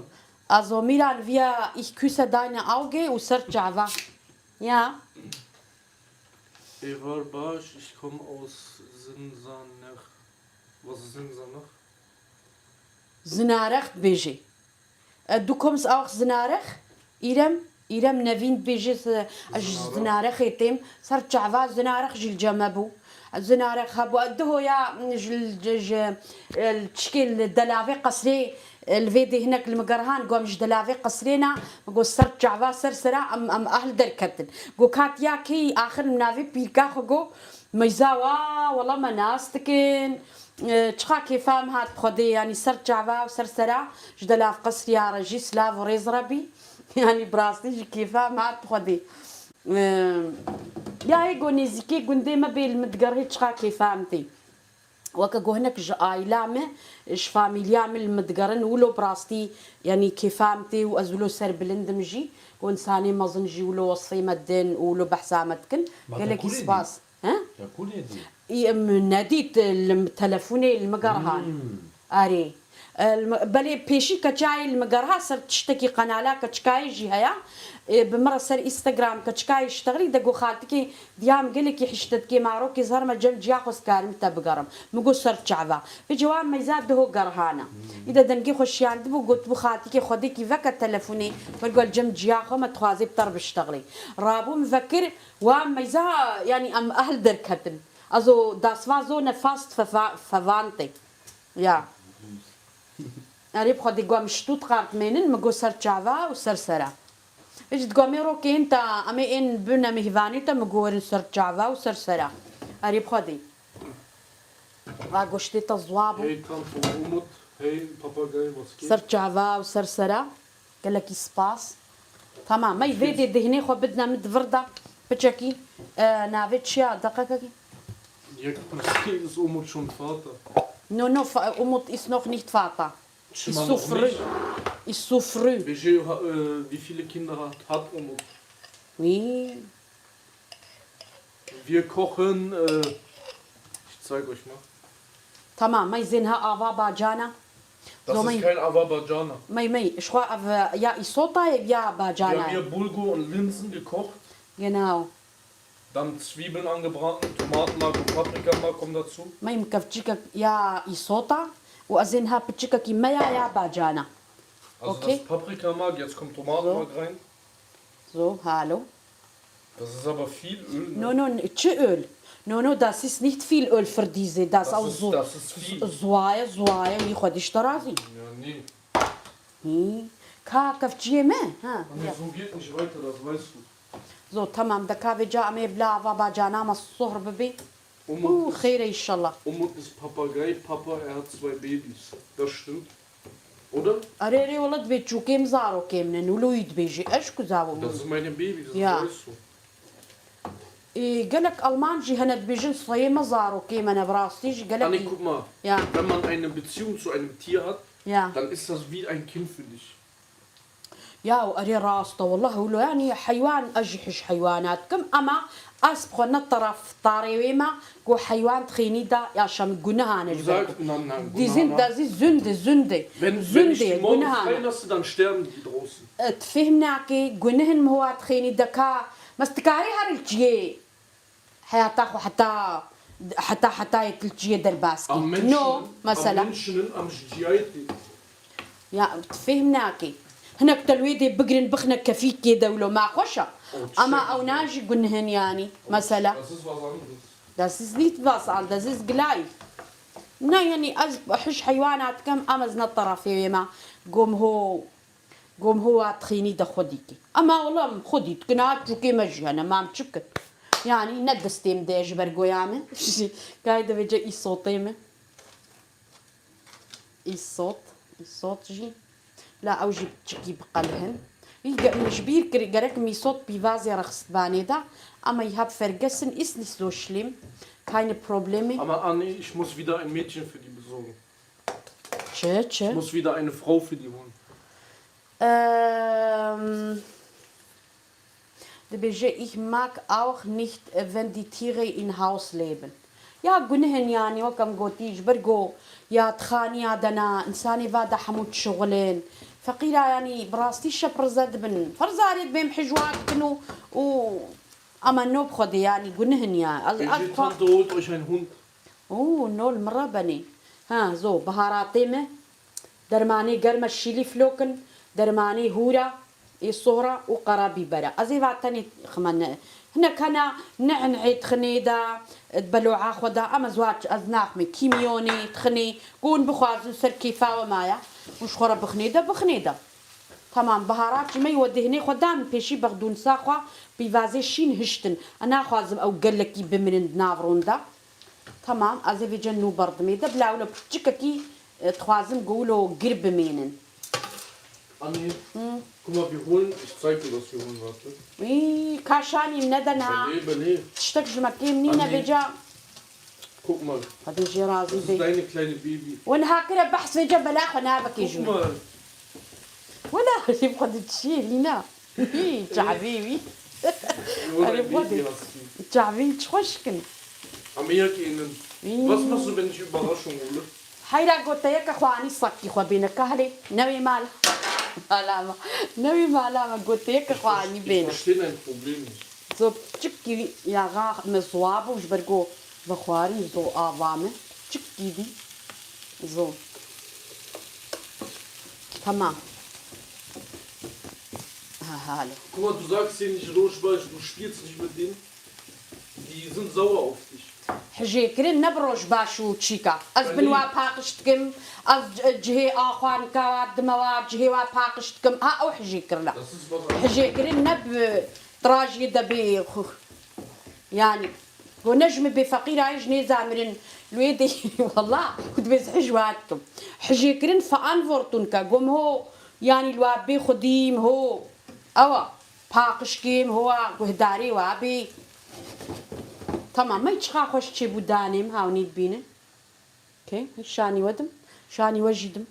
Also Miran, wir, ich küsse deine Auge û ser çava. Ja. Êvar baş, ich komme aus Zinzanach. Was ist Zinzanach? Zinarex dibêjê. Äh, du kommst auch Zinarex? Îrem, Îrem Nevîn dibêje, se-, ez ji Zinarex. Zinarexê têm. Ser çava Zinarex jî li cem me bû. Zinarex hebû. Ez di hoya ji, ji, ji, li çikê li delavê qesrê, li vê dê hinek li min gerhan, got, em ji delavê qesrê ne. Min got, ser çava, ser sera, em, em ehl derketin. Got, katiya kê, axir min navê pîrka xwe got, Meyza wa, wela me nas dikin. E, çiqa kêfa em hat bi Xwedê, yanî ser çava û ser sera ji delav qesriya re jî silav û rêz re bî. Yanî bi rastî jî kêfa em hat bi Xwedê. E, ya hê go nêzîkê gundê me bê li min digerhê çiqa kêfa em tê. Weke go hinek ji aîla me, ji famîlya min li min digerin, wilo bi rastî, yanî kêfa em tê û ez wilo serbilind im jî. Go însanê mezin jî wilo wesfê me didin û wilo behsa me dikin. Ma te gelekî kûrê dî? Spas. He? Te kûrê dî? Î, em nedît, li telefonê li min gerhan. Hmm. Erê. E, li mi-, belê pêşî keçayê li min gerha ser tiştekî qenala keçikayê jî heye. E, bi min re ser Instagram keçikayê ştexilî de got, xaltikê diya min gelekî hişte dikê, ma rokê zerme cem ciya xwe, ez karim te bigerim. Min got ser çava. Vê cewab meyza diho gerhana. Hmm. Î de dengê xwe şiyandibû, gotibû, xaltikê Xwedêkî veke telefonê, were gel cem ciya xwe, me dixwazê bi te re biştexilê. Rabû min vekir, Wa meyza, yanî em ehl derketin. Also, das war so eine fast verwa-, verwandte. Ja. Erê bi Xwedê got em Stuttgart mênin, min got ser çava û ser sera. Hiç digot em ê rokê hîn te, em ê ên bine mihvanî te, min got werin ser çava û ser sera. Erê bi Xwedê. Va goştê te ziwa bû. Hey Tanto Umut, hey Papagay, was geht? Ser çava û ser sera. Gelekî spas. Tamam, me vê dê dihinê xwe bidine min di vir de. Piçekî, e, navê çi ya? Deqekekî. Yek pirsî, ist Umut schon Vater? No, no, fa-, Umut ist noch nicht Vater. Ist zu früh. Ist zu früh. Wie, ha-, äh, wie viele Kinder hat, hat Umut? Wî. Wir kochen, äh, ich zeig euch mal. Tamam, mey zênha ava bacana. Das ist kein Ava Bacana. Mey, mey, ji xwe ev ya îsota ye, ya bacana ye. Wir haben hier Bulgur und Linsen gekocht. Genau. Dann Zwiebeln angebraten, Tomatenmark und Paprikamark kommen dazu. Mey, min kevçîkek ya îsota û ez ê niha piçikekî me ya, ya bacana. Also okay. Das Paprikamark, jetzt kommt Tomatenmark rein. So, hallo. Das ist aber viel Öl, ne? No, no, n- çi öl? No, no, das ist nicht viel Öl für diese. Das, Das auch ist, so, das ist viel. Zuaye, zuaye, wî xwe dişte razî. Ja, nee. Hî. Ka kefçiyê me? Ha. Nee, so geht nicht weiter, das weißt du. Zo, tamam, de ka vêca em ê bila ava bacana me sohr bibê. Umut Û ist, xêr e inşallah. Umut ist Papagei, Papa, er hat zwei Babys. Das stimmt. Oder? Erê, erê, wele dibê çûkêm zarokêm ne, nûlo wî dibêjî, eşk û zawo. Das ist meine Babys, das Ja. weißt du. Ê, gelek Alman jî hene dibêjin seyê me zarokê me ne, bi rastî jî gelek Anne, î- guck mal, Ja. wenn man eine Beziehung zu einem Tier hat, Ya. dann ist das wie ein Kind für dich. Ya, erê rast e, wallah, wilo, yanî heywan, ez jî hej heywanat dikim, ama ez bi xwe ne taraftarê wê me, ku heywan dixênî de, ya şem gunehan e ji ber Sag, ku. nein, nein, Dîzin gunehan. De zî zunde, zunde, Wenn, wenn ich zunde, die morgen gunehan e. Freilasse, dann sterben die draußen. E, tu fêhm nakê, gunehin mi howa dixênî de ka, mes dikarî her li çiyê heyata xwe heta, heta, heta yê tu li çiyê derbas kî. Am Menschen, No, am mesela. Menschen, am Jiyaiti. Ya, tu fêhm nakê. Hinek te li wê dê bigirin bixine kefîkê de wilo ma xweş e. Oh, Ama çiçek. Ew najî gunehin yanî. Mesela. Das ist was anderes. Das ist nicht was anderes, das ist gleich. Ne, yanî ez hej heywana dikim, em ez ne tarafê wê me. Gom ho, gom ho wa dixînî de xwedî kê. Ama wela em xwedî dikin, ha çûkê me jî hene, mam çi bikin? Yanî ne destê min de ye ji ber goya min. Gayê de vêce îsotê min. Îsot, îsot jî. La ew jî çikî biqelihin. Î ge-, min ji bîr kir, gerek mîsot pîvazê rexistvanê de, ama ich hab vergessen, ist nicht so schlimm. Keine Probleme. Aber Anne, ich muss wieder ein Mädchen für die besorgen. Çi, Ich çi? Muss wieder eine Frau für die holen. Ehm, Dibêje, ich mag auch nicht, wenn die Tiere in Haus leben. Ya gunehin yanî, wek em gotî, ji ber go ya di xaniya de ne, însanê va de hemû dişixulin. Feqîra yanî bi rastî şeprize dibin. Ferzarê dibêm hijwa dikin û, û ama no bi xwedê yanî gunehin ya. Ez, ez Welche xwe Tante holt euch einen Hund? Û nol min re benê. Ha, zo, biharatê me. Dermanê germe şîlî flokin, dermanê hûra, ê sohra û qara bîbera. Ez ê va tenê xime ne. Hinek hene, ne en'ê dixinê de, belo'a xwe de, em ez wa ez naximê, kîmyonê dixinê, ku hûn bixwazin ser kêfa we maye, hûn ji xwe re bixinê de, bixinê de. Tamam, biharat jî me, we dêhnê xwe dan pêşî bexdûnsa xwe, pîvazê şîn hiştin. Ez naxwazim ew gelekî bimirin di nav rûn de. Tamam, ez ê vêce nû berdimê de, bila wilo piçikekî, e, dixwazim ku wilo gir bimênin. Anni, guck mal, wir holen, ich zeig dir, was wir holen, warte. Î, ka şanî min nede niha. Belê, belê. Tiştek ji me kêm nîne Anne. Vêca. Guck mal, Xwedê jê razî das ist bê. Deine kleine Baby. We niha kire behs vêce bela xwe navekê ji Guck min. Mal. Wela, hê bi xwe de çi ye, Lîna? Hî, çavê wî. Nur Erê, ein bu Baby de- hast du. Çavê wî çi xweş kin. Am Eck ihnen. Ih. Was machst du, wenn ich Überraschung hole? Heyra goteyeke xwe anî sekkî xwe bêne. Ka helê, newê mal. Mala me. Newê mala me goteyeke xwe anî Ich bêne. verstehe dein Problem nicht. Zo piçikî yaxa me ziwa bû ji ber ku vexwarî zo ava me. Piçikî dî. Zo. Tamam. Ha, halo. Guck mal, du sagst denen nicht Rojbaş, du spielst nicht mit denen. Die sind sauer auf dich. Hijêkirin ne bi rojbaş û çîka. Ez bin Belê. Wa paqij dikim, ez c-, cihê axwanika wa dime wa, cihê wa paqij dikim. Ha, ew hijêkirin e. Das ist was anderes. Hijêkirin ne bi trajiyê de bê xux. Yanî, go ne ji min bê feqîrayê ji nêza mirin. Li wê de, wallah, ku dibê ez hij wa dikim. Hijêkirin verantwortung e. Go min ho, yanî li wa bê xwedî min ho. Ewa. Paqij kêm, howa guhdarê wa bê. Tamam, me çiqa xweş çêbû danê min, hawnî dibînin. Okey, şanî we dim, şanî we jî dim.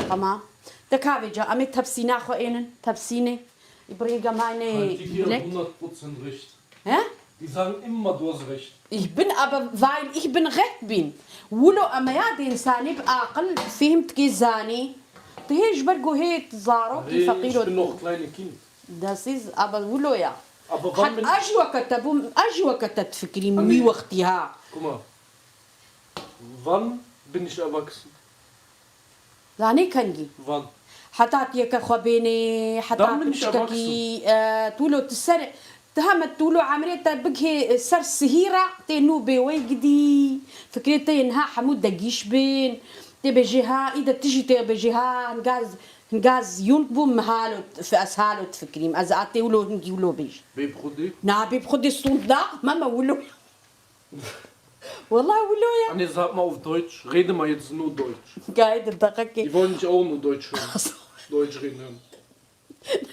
Tamam. De ka vêca, em ê tepsîna xwe ênin, tepsînê. Îbrî gemayne Anti, bilek. hundert Prozent recht. He? Die sagen immer, du hast recht. Ich bin aber, weil ich bin recht bin. Wilo em ya de însanê bi aqil, bi fêhm dikê zanî. Tu hê ji ber ku hê zarokî Hey, feqîr ich û bin noch kleine Kind. Das ist aber wilo ya. Aber wann Hat bin ez ji weke te bûm, ez ji weke te difikrîm Anne. wî wextî ha. Guck mal. Wann bin ich erwachsen? Zanî kengî. Wann? Heta tu yeke xwe bênê, heta tu çikekî, e, tu lo tu ser, tu heme tu lo emrê te bigihê ser sihî re, tê nû bê wey gidî. Fikrê te yên ha hemû degîş bin. Tê bêjê ha, î de tu jî tê bêjê ha, hingaz, hingaz yûnk bû, min halo, ez halo difikirîm. Ez a tê wilo hingî wilo bêj. Bê bi xwedê? Na, bê bi xwedê stûnd da, meme wilo. Wela wilo ya. Anne, sag mal auf Deutsch. Rede mal jetzt nur Deutsch. Geil, de deqekê. Die wollen dich auch nur Deutsch hören. Deutsch reden hören.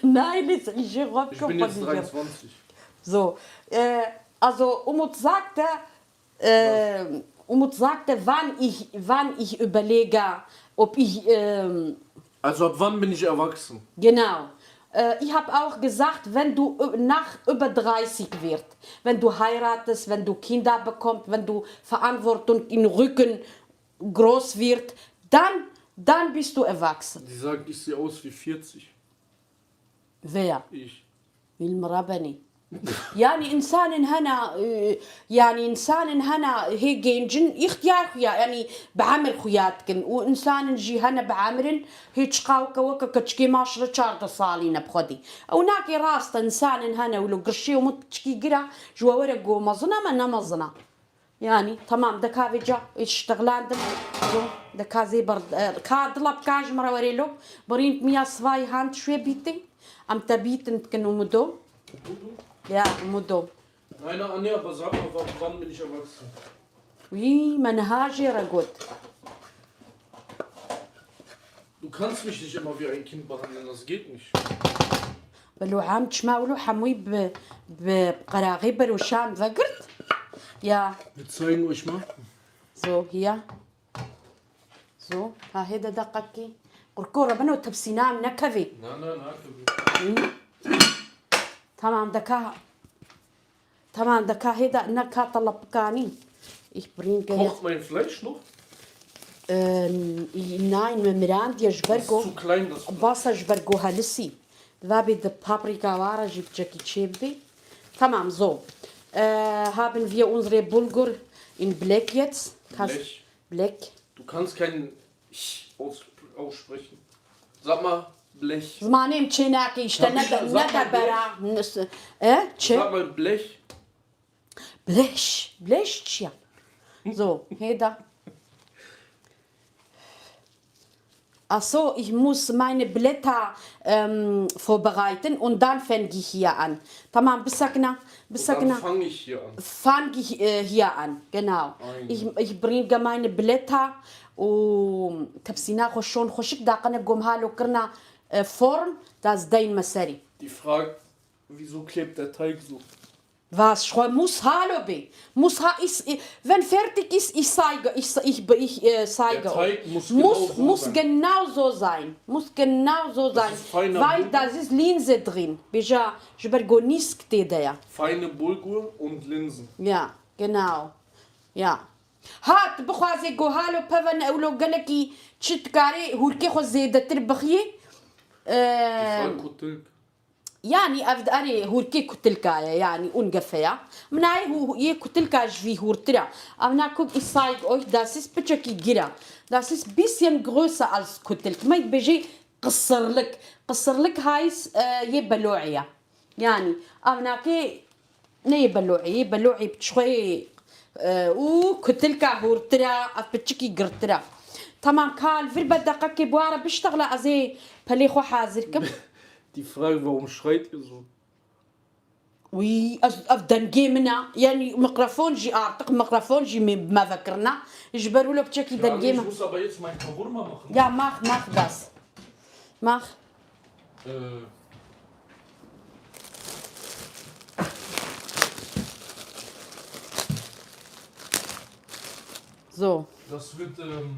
Nein, jetzt ich Ich bin jetzt dreiundzwanzig. So, äh, also Umut sagte, äh, Umut sagte, wann ich, wann ich überlege, ob ich, ähm, Also ab wann bin ich erwachsen? Genau. Äh, ich habe auch gesagt, wenn du ü- nach über dreißig wird, wenn du heiratest, wenn du Kinder bekommst, wenn du Verantwortung im Rücken groß wird, dann, dann bist du erwachsen. Die sagt, ich sehe aus wie vierzig. Wer? Ich. Îl min re benî. Yanî însanên hene, e, yanî însanên hene hê gêncin îxtiyar xuya, yanî bi emir xuya dikin û însanên jî hene bi emirin hê çiqa weke, weke keçikê maşre çardeh salî ne bi xwedî. Ew nakê rast e, însanên hene wilo girşê û min piçikî gira ji we were go mezin e me ne mezin e. Yanî, tamam, deka vêca, îştexlandim. Zo, deka zê ber, e, ka dila bika ji min re werê lo. Birînd miya sivayî hand şwê bîtî. Em te bîtin dikin umudo. Ya, umudo. Nein, nein, Anja, aber sag mal, wann, wann bin ich erwachsen? Wî, me niha jê re got. Du kannst mich nicht immer wie ein Kind behandeln, das geht nicht. Belo em çima wilo hemûyî bi, bi qeraxê beroşan vegirt. Ya. Wir zeigen euch mal. So, ya. So, ha hê de deqekî. Qurkora beno tepsîna em nekevê. Na, na, na, tabii. Hı. Tamam, deka. Tamam, deka hê de ne ka te lepikanî. Ich bringe jetzt. Kocht mein Fleisch noch? Ee, nein, me mirandiye ji ber go. Das ist zu klein, das Fleisch. Basa ji ber go helisî. Diva bê di paprika wara jî biçekî çê bibê. Tamam, so. Ee, haben wir unsere Bulgur in Blech jetzt? Kas- Blech. Blech. Du kannst kein Ch aus, aussprechen. Sag mal, Blech. Zimanê min çê nake, işte, ne, ne de bera. E, çi? Sag mal, Blech. Blech. Blech çi ya? So, hêda. Also, ich muss meine Blätter, ähm, vorbereiten und dann fange ich hier an. Tamam, bisakna, bisakna. Und dann fange ich hier an. Fange ich, äh, hier an, genau. Aynen. Ich, ich bringe meine Blätter û tepsîna xwe şon xweşik daqine gom halo kirina, e, form, das dein me serî. Die Frage, wieso klebt der Teig so? Was, xwe muss halo bê. Muss ha is, i- wenn fertig ist, ich zeige, ich, ich, ich, äh, zeige euch. Der Teig muss genau so sein. Muss genau so sein. Muss genau so sein. Das ist feiner Bulgur. Weil das ist Linse drin. Bêja, ji ber go nîsk tê de ya. Feine Bulgur und Linsen. Ja, genau. Ja. Hat, bixwazê go halo peve ne ewlo gelekî çi dikarê hûrkê xwe zêdetir bixiyê. Ee, Kutilk. Yanî ev di erê hûrkê kutilka ye, yanî ungefähr. Min nayê hû-, yê kutilka ji vî hûrtir e. Ev na kuk ich zeig euch, das ist piçekî gir e. Das ist bisschen größer als kutilk. Me dibêjê qisirlik. Qisirlik heis, e, yê belo'ê ye. Yanî, ev nakê Ne yê belo'ê, yê belo'ê bi çixweyê, e, û kutilka hûrtir e, ev piçikî girtir e. Tamam, ka li vir be deqekê bi wa re biştexile, ez ê pelê xwe hazir kim. Die Frage, warum schreit ihr so? Wî, ez, ev dengê min e. Yanî mikrofon jî artık, mikrofon jî me, me vekirina. Ji ber wilo piçekî dengê min. Ja, ich muss aber jetzt meinen Shawarma machen. Ja, mach, mach das. Mach. Äh. So. Das wird, ähm,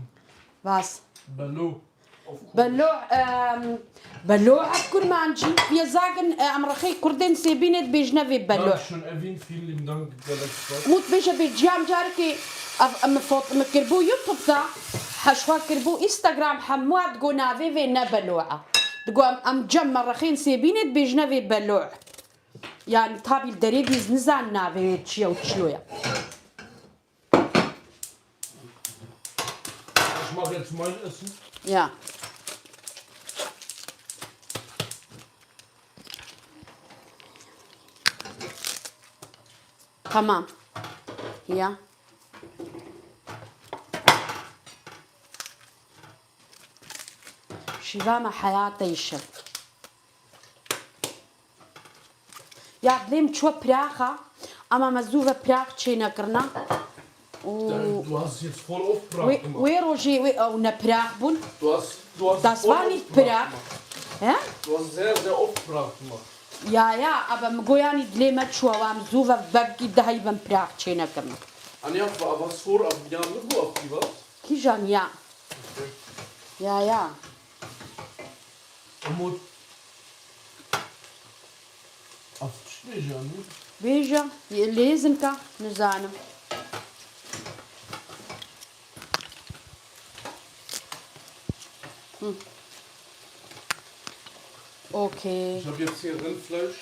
Was? Belo. Auf Kurdisch. Belo, ähm, Belo ev kurmancî. Wir sagen, äh, em rexê kurdên sêbînê dibêjine vê belo. Dankeschön, Evin, vielen lieben Dank, gelek spas. Mut bêje bê ciyam carekê ev, em fot-, me kirbû YouTube da, heşwa kirbû Instagram, hemû digo navê vê ne belo e. Digo em, em cem me rexên sêbînê dibêjine vê belo. Yani tabi derê dîz nizan navê wê çi ye û çilo ye. Ich mache jetzt mein Essen. Ja. Tamam. Ya. Şiva me heyate îşev. Ya dilê min çû piraxa, ama me zû ve pirax çênekirina. Û Du hast jetzt voll oft Pracht wê, gemacht. Wê rojê wê ew ne pirax bûn. Du hast, du hast Das voll war oft nicht Pracht pirax. Gemacht. He? Du hast sehr, sehr oft Pracht gemacht. Ya, ya, aber min got yanî dilê me çû, wa min zû ve vekî dehî bin pirax çênekirina. Anja, wa-, was vor, aber wir haben nur auf die was? Kîjan ya? Okay. Ya, ya. Umut. Ev tişt bêje, ne? Bêje, lêzin ka, nizanim. Hı. Okay. Ich habe jetzt hier Rindfleisch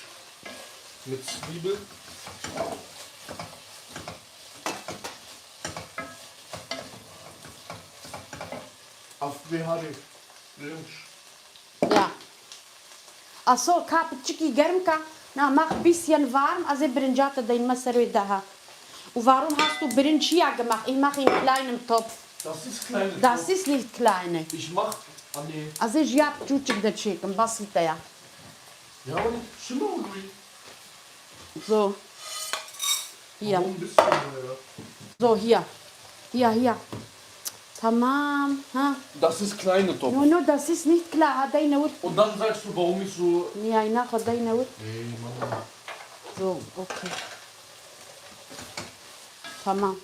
mit Zwiebeln. Auf Behari. Pirinç. Ya. Aso ka piçikî germ ka. Na, mach bisschen warm, ez ê birinca te deyinme ser wê daha. Û warum hast du Birinci ja gemacht? Ich mache in kleinem Topf. Das ist kleine Das Topf. Ist nicht kleine. Ich mach, ah, nee. Ez ê ji ya piçûçik de çêkim, basîte ya. Ja, aber nicht, schimmer und ruhig. So. Hier. Warum bist du so, ja? So, hier. Hier, hier. Tamam. Ha. Das ist kleine Topf. No, no, das ist nicht klar. Ha, deine wir. Und dann sagst du, warum ich so. Ja, ich nachher deine wir. Ey, Mann. So, okay. Tamam.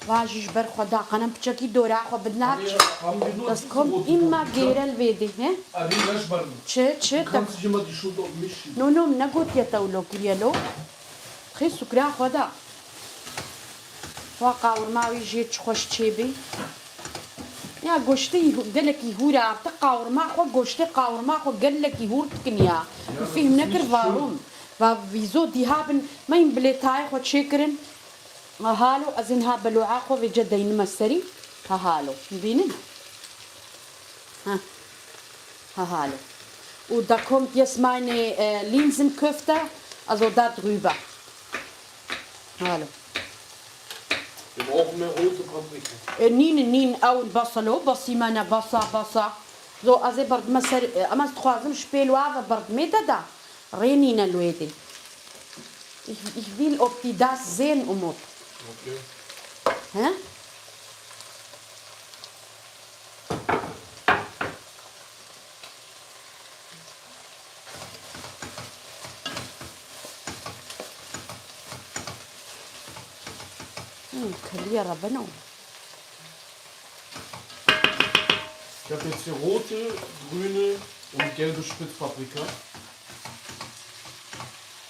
Va jî ji ber xwe da, qenem piçekî dora xwe bidine. Abi, abi, nur Das diese kommt rote immer Topf, gêre li vê dê, he? Abi, lass mal. Çi, çi? Du kannst nicht immer die Schuld auf mich schieben. No, no, min negotiye te wilo kiriye lo. Xê sukra xwe da. Xwe qawirma wî jê çi xweş çêbî. Ya goştê hû-, gelekî hûr e, artık qawirma xwe, goştê qawirma xwe gelekî hûr dikin ya. Ya, Min fîhm nekir, warum? Va vîzo dîha bin, me yîn bilêtayê xwe çêkirin. Ha halo, ez ê niha beloa xwe vêce deynime serî. Ha halo. Bînin? Ha. Ha halo. Und da kommt jetzt meine, äh, Linsenköfte, also da drüber. Halo. Wir brauchen mehr rote Paprika. E, nîn, nîn, ew basa lo, basî me ne, basa, basa. Zo, ez ê berdime ser, e, em ez dixwazim ji pêl wa ve berdimê te da. Rê nîne li wê dê. Ich, ich will, ob die das sehen, Umut. Okay. He? Hm, keliye re beno. Ich habe jetzt hier rote, grüne und gelbe Spitzpaprika.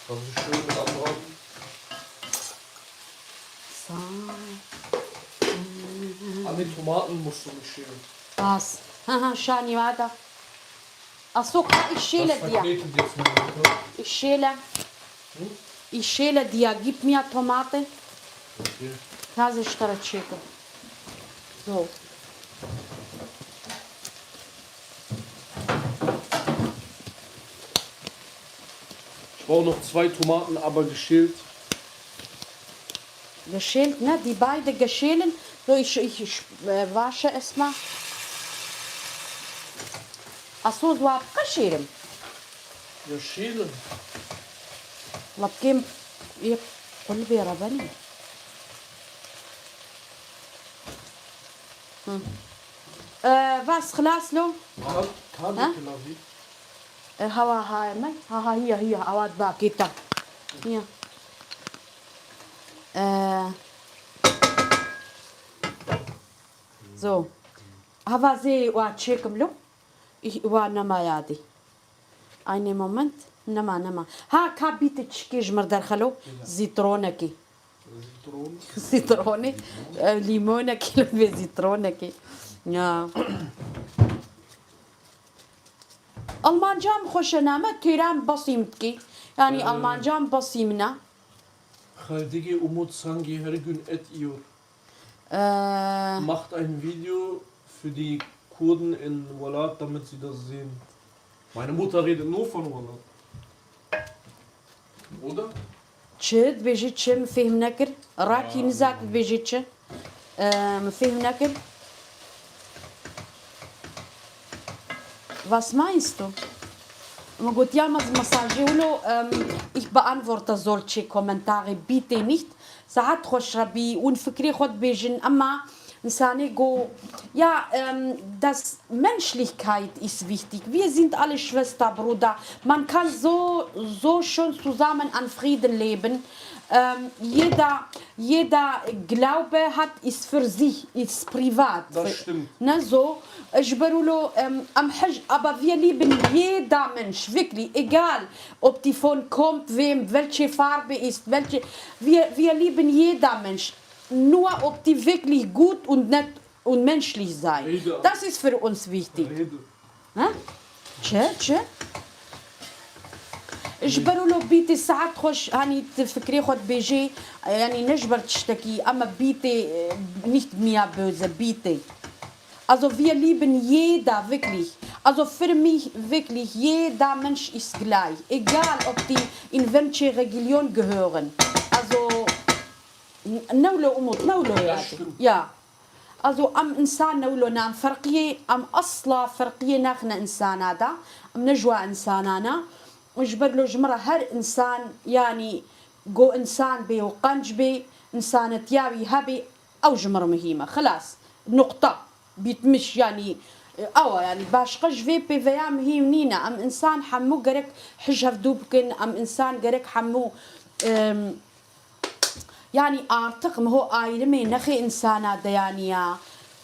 Das ist schön mit anbraten. Sağ. An den Tomaten musst du mich schälen. Bas. Ha ha, şanî wada. Aso ka îşêle diya. Verknetet jetzt mal bitte. Îşêle. Hı? Îşêle diya, gib mir Tomate. Okay. Taze ji te re çêkim. So. Ich brauche noch zwei Tomaten, aber geschält. Geschält, ne? Die beide geschälen. So, ich, ich, ich, äh, wasche erstmal. Aso, so abgeschälen. Geschälen. Labkem, ich, قلبي ربني. Hı. Ee, vas xelas lo. Mal, tabii Ha? ki lazim. E, hawa ha me. Ha ha, hiya, hiya, awad ba kita. Hiya. Ee, zo. Hava zê wa çêkim lo. Ih, wa nema yadî. Aynı moment. Nema, nema. Ha, ka bîte çikê ji mir derxelo. Zîtronekî. Zîtron. Zîtronê. E, lîmonekî li vê zîtronekî. Ya. Almanca min xweş e name, têra min basî min dikî. Yani Ee, Almanca min basî min e. Xaldigê Umut sanki her gün et yiyor. Ee, Macht ein Video für die Kurden in Walat, damit sie das sehen. Meine Mutter redet nur von Walat. Oder? Çi dibêjî çi? Min fêhm nekir. Rakî nizak dibêjî çi? Ee, min fêhm nekir. Was meinst du? Min gotiya mez mesajê wilo, ähm, ich beantworte solche Kommentare bitte nicht. Saet xweş re bî, hûn fikrê xwe dibêjin, emma insanê go, ja, ähm, das Menschlichkeit ist wichtig. Wir sind alle Schwester, Bruder. Man kann so, so schön zusammen an Frieden leben. Ähm, jeder, jeder Glaube hat, ist für sich, ist privat. Das stimmt. Ne so? Ji ber wilo, ähm, am Hej, aber wir lieben jeder Mensch, wirklich, egal, ob die von kommt, wem, welche Farbe ist, welche, wir, wir lieben jeder Mensch. Nur ob die wirklich gut und nett und menschlich sein. Jeder. Das ist für uns wichtig. Rede. Ha? Çi? Çi? Ji ber wilo bîtê saet xweş, hanî tu fikrê xwe dibêjê, yanî ne ji ber tiştekî, ama bîtê, eh, nicht mehr böse, bîtê. Also wir lieben jeder, wirklich. Also für mich, wirklich, jeder Mensch ist gleich. Egal, ob die in welche Religion gehören. Also, n-, ne wilo Umut, ne wilo Ja, yani. stimmt. Ya. Also, em insan ne wilo nan ferqiyê, em asla ferqiyê naxine insana da. Em ne ji wa insanana. Û ji ber lo ji min re her insan, yani, go insan bê û qenc bê, insanetiya wî hebê, ew ji min re muhîm e. Xilas. Nuqta. Bitmiş, yani, ew e, yani, başqa ji vê pêveya muhîm nîne. Em insan hemû gerek hij hevdû bikin, em insan gerek hemû, em, yani, artık miho ayrımê nexê insana de, yani, ya.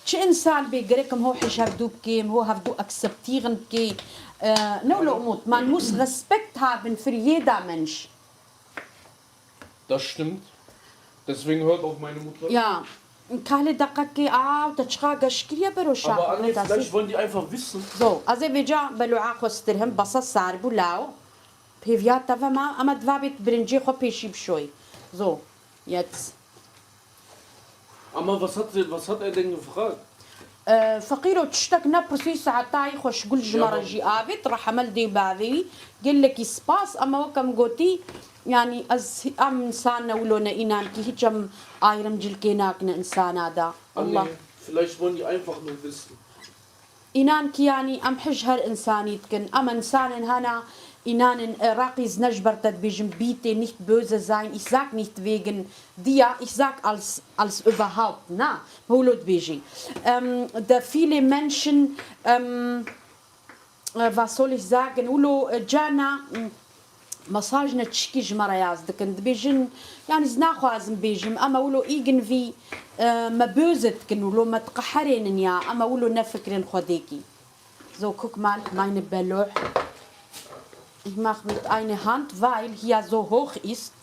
Çi insan bê gerek miho hij hevdû bikê, miho hevdû akzeptîrin bikê. E, ne wilo Umut, man muss Respekt haben für jeder Mensch. Das stimmt. Deswegen hört auf meine Mutter. Ya, kahle deqekê, a, te çiqa geş kiriye bero şax. Aber Anne, vielleicht wollen die einfach wissen. So, ez ê vêca beloa xwe stirhim, basa sar bû law. Pêviya te ve ma, ama diva bêt birincê xwe pêşî bişoyî. So, jetzt. Aber was hat, sie- was hat er denn gefragt? E, feqîro tiştek nepirsî, saetayî xweşgul ji me re jî avêt, rehemel dê bavê wî. Gelekî spas, ama weke min gotî, yani ez em insan ne wilo ne înan kî hiç em ayrımcılkê nakine insana da. Allah. Anne, vielleicht wollen die einfach nur wissen. Înan kî yani em hij her insanî dikin. Em insanên hana înanin, e, Iraqî zine ji ber te dibêjim, bitte nicht böse sein, ich sag nicht wegen dir, ich sag als, als überhaupt, na, wilo dibêjî. Em, de viele Menschen, em, e, was soll ich sagen, wilo, e, cana, m, mesaj ne tişkî ji me re yaz dikin. Dibêjin, yani ez naxwazim bêjim, ama wilo irgendwie, e, me böse dikin, wilo me diqeherênin ya, ama wilo ne fikrên Xwedêkî. So, guck mal, meine Beloh. Ich mach mit einer Hand, weil hier so hoch ist.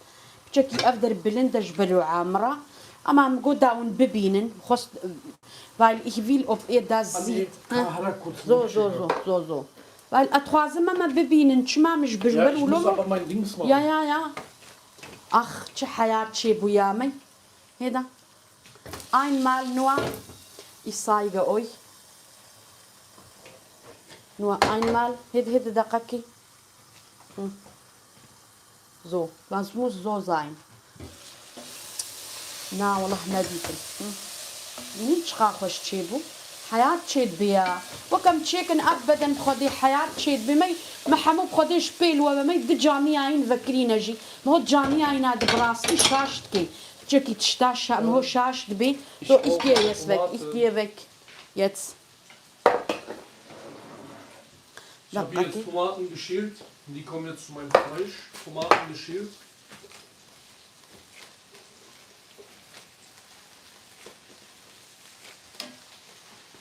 Piçekî ev der bilind e ji beloa min re. Ama em got da hûn bibînin. Xwest, weil ich will, ob ihr das Anne, seht. ha, hala kurz So, bir so, şey so, so, so. Weil ez dixwazim em bibînin. Çima min ji Ja, bijber ich wilo muss min. Aber mein Dings machen. Ya, ya, ya. Ax, çi heyat çêbûya min. Hêda. Einmal nur, ich zeige euch. Nur einmal. Hêdi, hêdi deqekî. Hı. So, was muss so sein? Na, wallah nedîtim. Hı. Bînî çiqa xweş çêbû. Heyat çêdibe ya. Wek em çêkin ev beden bi Xwedê heyat çêdibe. Mey, me hemû bi Xwedê ji pêl we be. Mey di caniyayîn vekirîne jî. Me hot caniyayîna di bi rastî şaş dike. Piçekî tişta şa-, me ho şaş dibê. So, ich gehe jetzt weg, ich gehe weg. Jetzt. Ich habe hier jetzt Tomaten geschält. Die kommen jetzt zu meinem Fleisch. Tomaten geschält.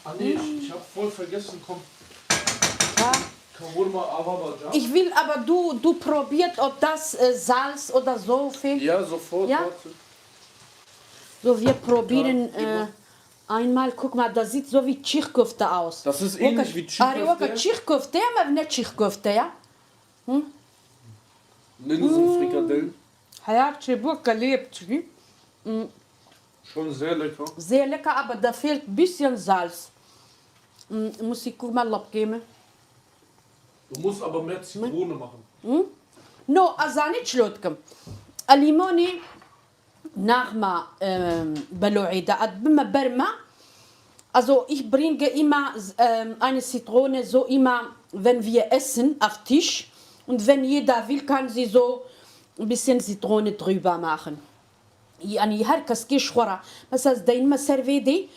Ah nee, ich, ich habe voll vergessen, komm. Ha? Kavurma, aber, aber, ja. Ich will aber du, du probiert, ob das, äh, Salz oder so fehlt. Ja, sofort. Ja? Warte. So, wir probieren, Ja, äh, einmal, guck mal, das sieht so wie Tschierkofte aus. Das ist ähnlich wie Are weke Tschierkofte. Tschierkofte, ama ne Tschierkofte ya. Linsenfrikadellen. Heyat çêbû kelê piçikî. Schon sehr lecker. Sehr lecker, aber da fehlt bisschen Salz. Mm, muss ich guck mal, ob gebe. Du musst aber mehr Zitrone machen. Hm? No, ez zanî çilo dikim. A lîmonê naxma, em, belo'ê de, ez bime ber me. Also, ich bringe immer, ähm, eine Zitrone so immer, wenn wir essen, auf Tisch. Und wenn jeder will, kann sie so ein bisschen Zitrone drüber machen. Yani her kes kê ji xwe re. Mesela ez deyinme ser vê dê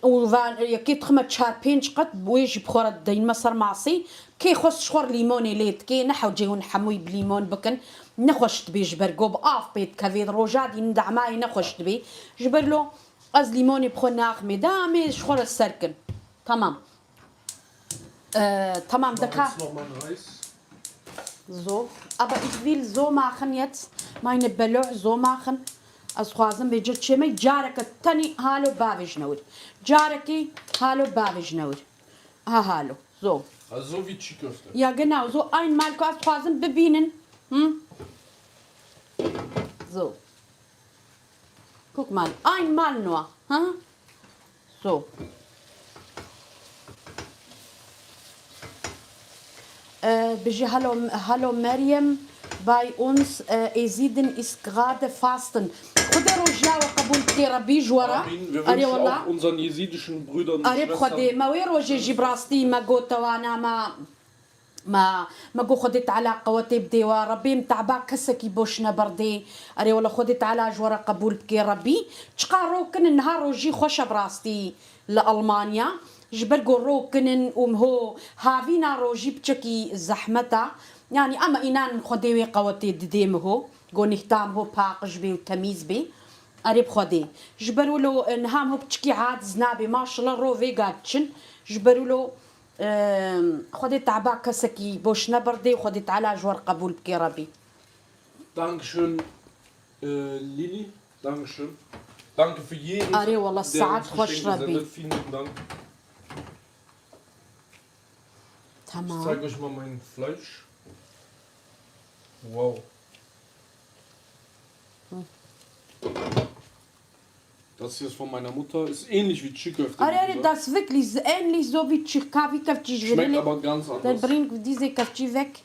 û van yekê dixime çar pênc qet, wê jî bi xwe re deyinme ser masê. Kê xwest ji xwe re lîmonê lê dikê, ne hewcê hûn hemûyî bi lîmon bikin. Nexweş dibê ji ber ku bi av pê dikevê, roja dî damayê nexweş dibê. Ji ber lo ez lîmonê bi xwe naximê. Demê ji xwe re ser kin. Tamam. Ee, tamam, deka. Jetzt noch mal Reis. So. Aber ich will so machen jetzt. Meine Beloh so machen. Ez xwazim vê cir çêmey careke tenî halo bavêjine wir. Carekî halo bavêjine wir. Ha halo. So. Also so wie Çiğköfte. Ja, genau. So einmal ku ez xwazim bibînin. Hm? So. Guck mal, einmal nur. Ha? So. Ee, biji hallo, hallo Meryem, bei uns, äh, Ezidin ist gerade Fasten. Xwedê rojiya we qebûl bike Rebî ji we re. Amin. Wir wünschen auch unseren jesidischen Brüdern und Schwestern. Arê bi Xwedê, me wê rojê jî bi rastî me got wana me. Ma, me got Xwedê Teala qewetê bidê we, Rebî em te'ba kesekî boş neberdê. Erê wele Xwedê Teala ji we re qebûl bikê Rebî. Çiqa rokinin niha rojî xweş e bi rastî li Almanya. Ji ber ku rokinin û miho havîna rojî piçekî zehmet e. Yanî ama înan Xwedê wê qewetê didê miho. Ku nihta miho paqij bê û temîz bê. Erê bi Xwedê. Ji ber wilo, e, niha miho piçikî aciz nabê. Maşallah ro vêga diçin. Ji ber wilo Em, Xwedê te'ba kesekî boş neberdê, Xwedê Teala ji we re qebûl bike Rebî. Dankeschön, äh, Lilly. Dankeschön. Danke für jedes, Arê wele, der saet uns xweş Geschenke Rebî. Sendet. Vielen lieben Dank. Tamam. Ich zeige euch mal mein Fleisch. Wow. Hı. Das hier ist von meiner Mutter. Ist ähnlich wie Çiğköfte, wie gesagt. Arê, arê, das wirklich ist ähnlich so wie Çiğ-, ka vî kevçî ji vir. Schmeckt aber ganz anders. Te birîn dîzê kevçî vek.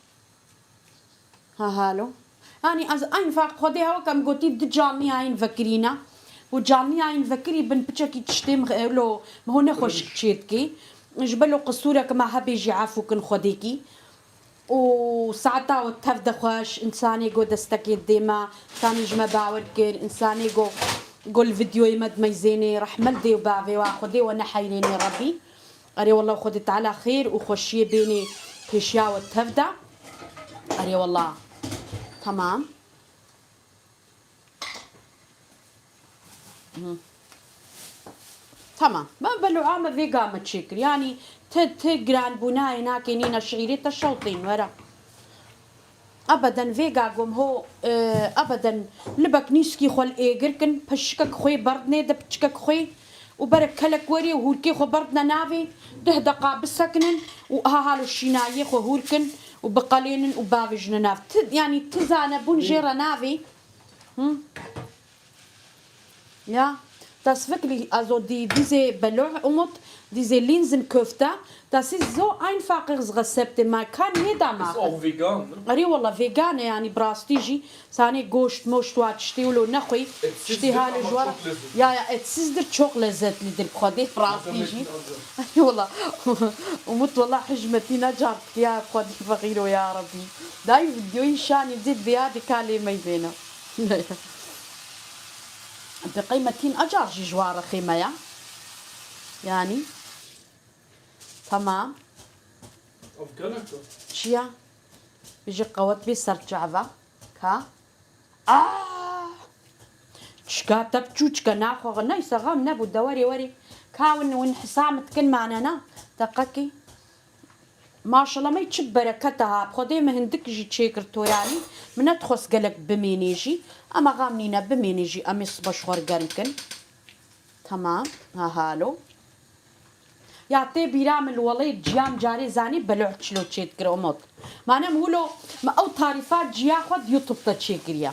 Ha, halo. Yanî ez eyn fark Xwedê hewa ke em gotî di canliyayên vekirî ne. Û canliyayên vekirî bin piçekî tiştê min, e, lo, min ho nexweş çê dikê. Ji ber lo qisûrek me hebê jî efû kin Xwedêkî. Û saeta we tev de xweş, însanê ku destekê didê me, însanê ji me bawer kir, însanê ku, ku li vîdyoyê me dimeyzênê, rehme li dê û bavê we, Xwedê we neheyrênê Rebî. Erê wele Xwedê Teala xêr û xweşiyê bênê pêşiya we tev de. Erê wele. Tamam. Hı. Tamam. Me belu'a me vêga me çêkir. Yanî ti, ti giranbûnayê nakê nîne şîîrê te şewtên were. Ebeden vêga gom ho, e, ebeden libek nîskî xwe li êgir kin, peşikek xwê berdinê de piçikek xwê û berek kelek werê û hûrkê xwe berdine navê, deh deqa bisekinin û aha halo şînayiyê xwe hûr kin û biqelênin û bavêjine nav. Ti, yanî ti zanebûn jê re navê. Hı? Ja, das wirklich, also die, diese Beloh, Umut, diese Linsenköfte, das ist so einfaches Rezept, man kann jeder machen. Ist auch vegan, ne? Erê wele vegan e, yanî bi rastî jî, sanê goşt, moşt wa tiştê wilo nexwî, tiştê halê ji we re. It's, it's, ama çok lezzetli. Ya, ya, etsizdir, çok lezzetlidir, bi Xwedê bi rastî jî. Erê wele, Umut wele hijmetî necar dikiya, bi Xwedê fexîro ya Rebî. Dayî videoyî şanî cid diya dika lê meybêne. Bi qeymetîn acar jî ji wan rexê me ya. Yanî. Tamam. Ev gelek e. Çiya? Ji qewet bê ser çava. Ka? Ah! Çika te çûçke naxwe neyse, xem nebû, de werê werê. Ka win, win hisam dikin manena. Deqekî. Maşallah, me çi bereket e ha. Xwedê me hindik jî çêkir toranî. Min nedixwest gelek bimênê jî. Ema xam nîne, bimênê jî. Em ê sibe ji xwe re germ kin. Tamam. Ha, halo. Ya tê bîra min li welê ciyam carê zanî beloh çilo çêdikir Umut. Mane min wilo me ew tarîfa ciya xwe di YouTube de çêkiriye.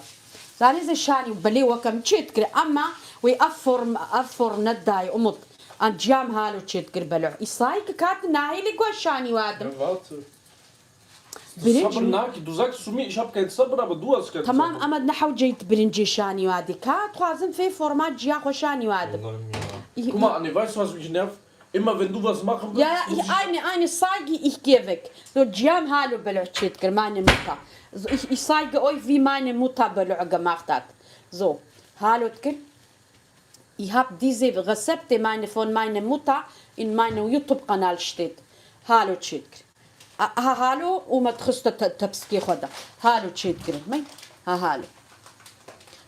Zanî zê şanî belê weke min çêdikir. Ema wê ev form, ev form nedayê Umut. An ciyam halo çêdikir beloh. Îsayî ki kat nahêlî ku şanî wadim. Ya, warte. Sabır, Naki, du sagst zu mir, ich hab kein Sabır, aber du hast kein Tamam, Sabır. Ama ne hewceyt birincê şanî wadî. Ka dixwazim fê format ciya xwe şanî wadim. Allah'ım ya. Ich- Guck mal, Anne, weißt du, was mich nervt? Immer wenn du was machen willst, Ja, muss ich ich- eine, eine zeige ich dir weg. So, Ciam, hallo, Belo, çêtkir, meine Mutter. So, ich, ich zeige euch, wie meine Mutter Belo gemacht hat. So, hallo, tkir. Ich hab diese Rezepte meine, von meiner Mutter in meinem YouTube-Kanal steht. Hallo, çêtkir. Ha, ha, hallo, û me dixiste te-, tepsikê xwe de. Hallo çêdikirin, me? Ha, hallo.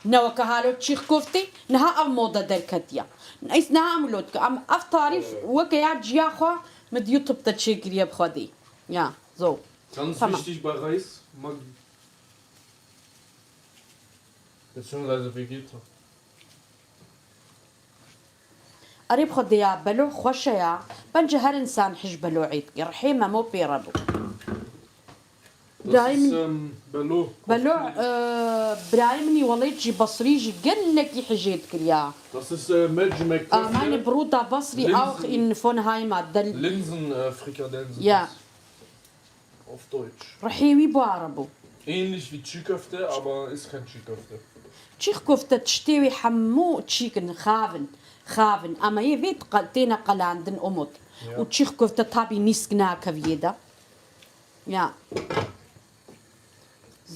Ne weke hallo çîx koftê, niha ev moda derketiya. Neyse, niha em lo dikin. Em ev tarîf weke ya ciya xwe min di YouTube de çêkiriye bi xwedê. Ya, zo. Ganz Tamam. wichtig bei Reis, Maggi. Beziehungsweise Vegeta. Erê bi xwedê ya, Belo xweş e ya. Bence her insan hij Belo'ê dike. Rihê Memo pê re bû. Das Daim ist, ähm, Belo. Belo, e, birayê min î welêt jî Basrî jî gelekî hijê dikir ya. Das ist, äh, Mercimek Köfte. Meine Bruder Basri Linsen. Auch in von Heimat. Der Linsen, äh, Frikadellen sind Ja. das. Auf Deutsch. Rihê wî bû Arabo. Ähnlich wie Çiğ Köfte, aber ist kein Çiğ Köfte. Çîx kofte tiştê wê hemû çîk in, xav in, xav in. Ama yê vê diqe-, têne qelandin Umut. Ya. Û çîx kofte tabî nîsk nakeviyê de. Ya.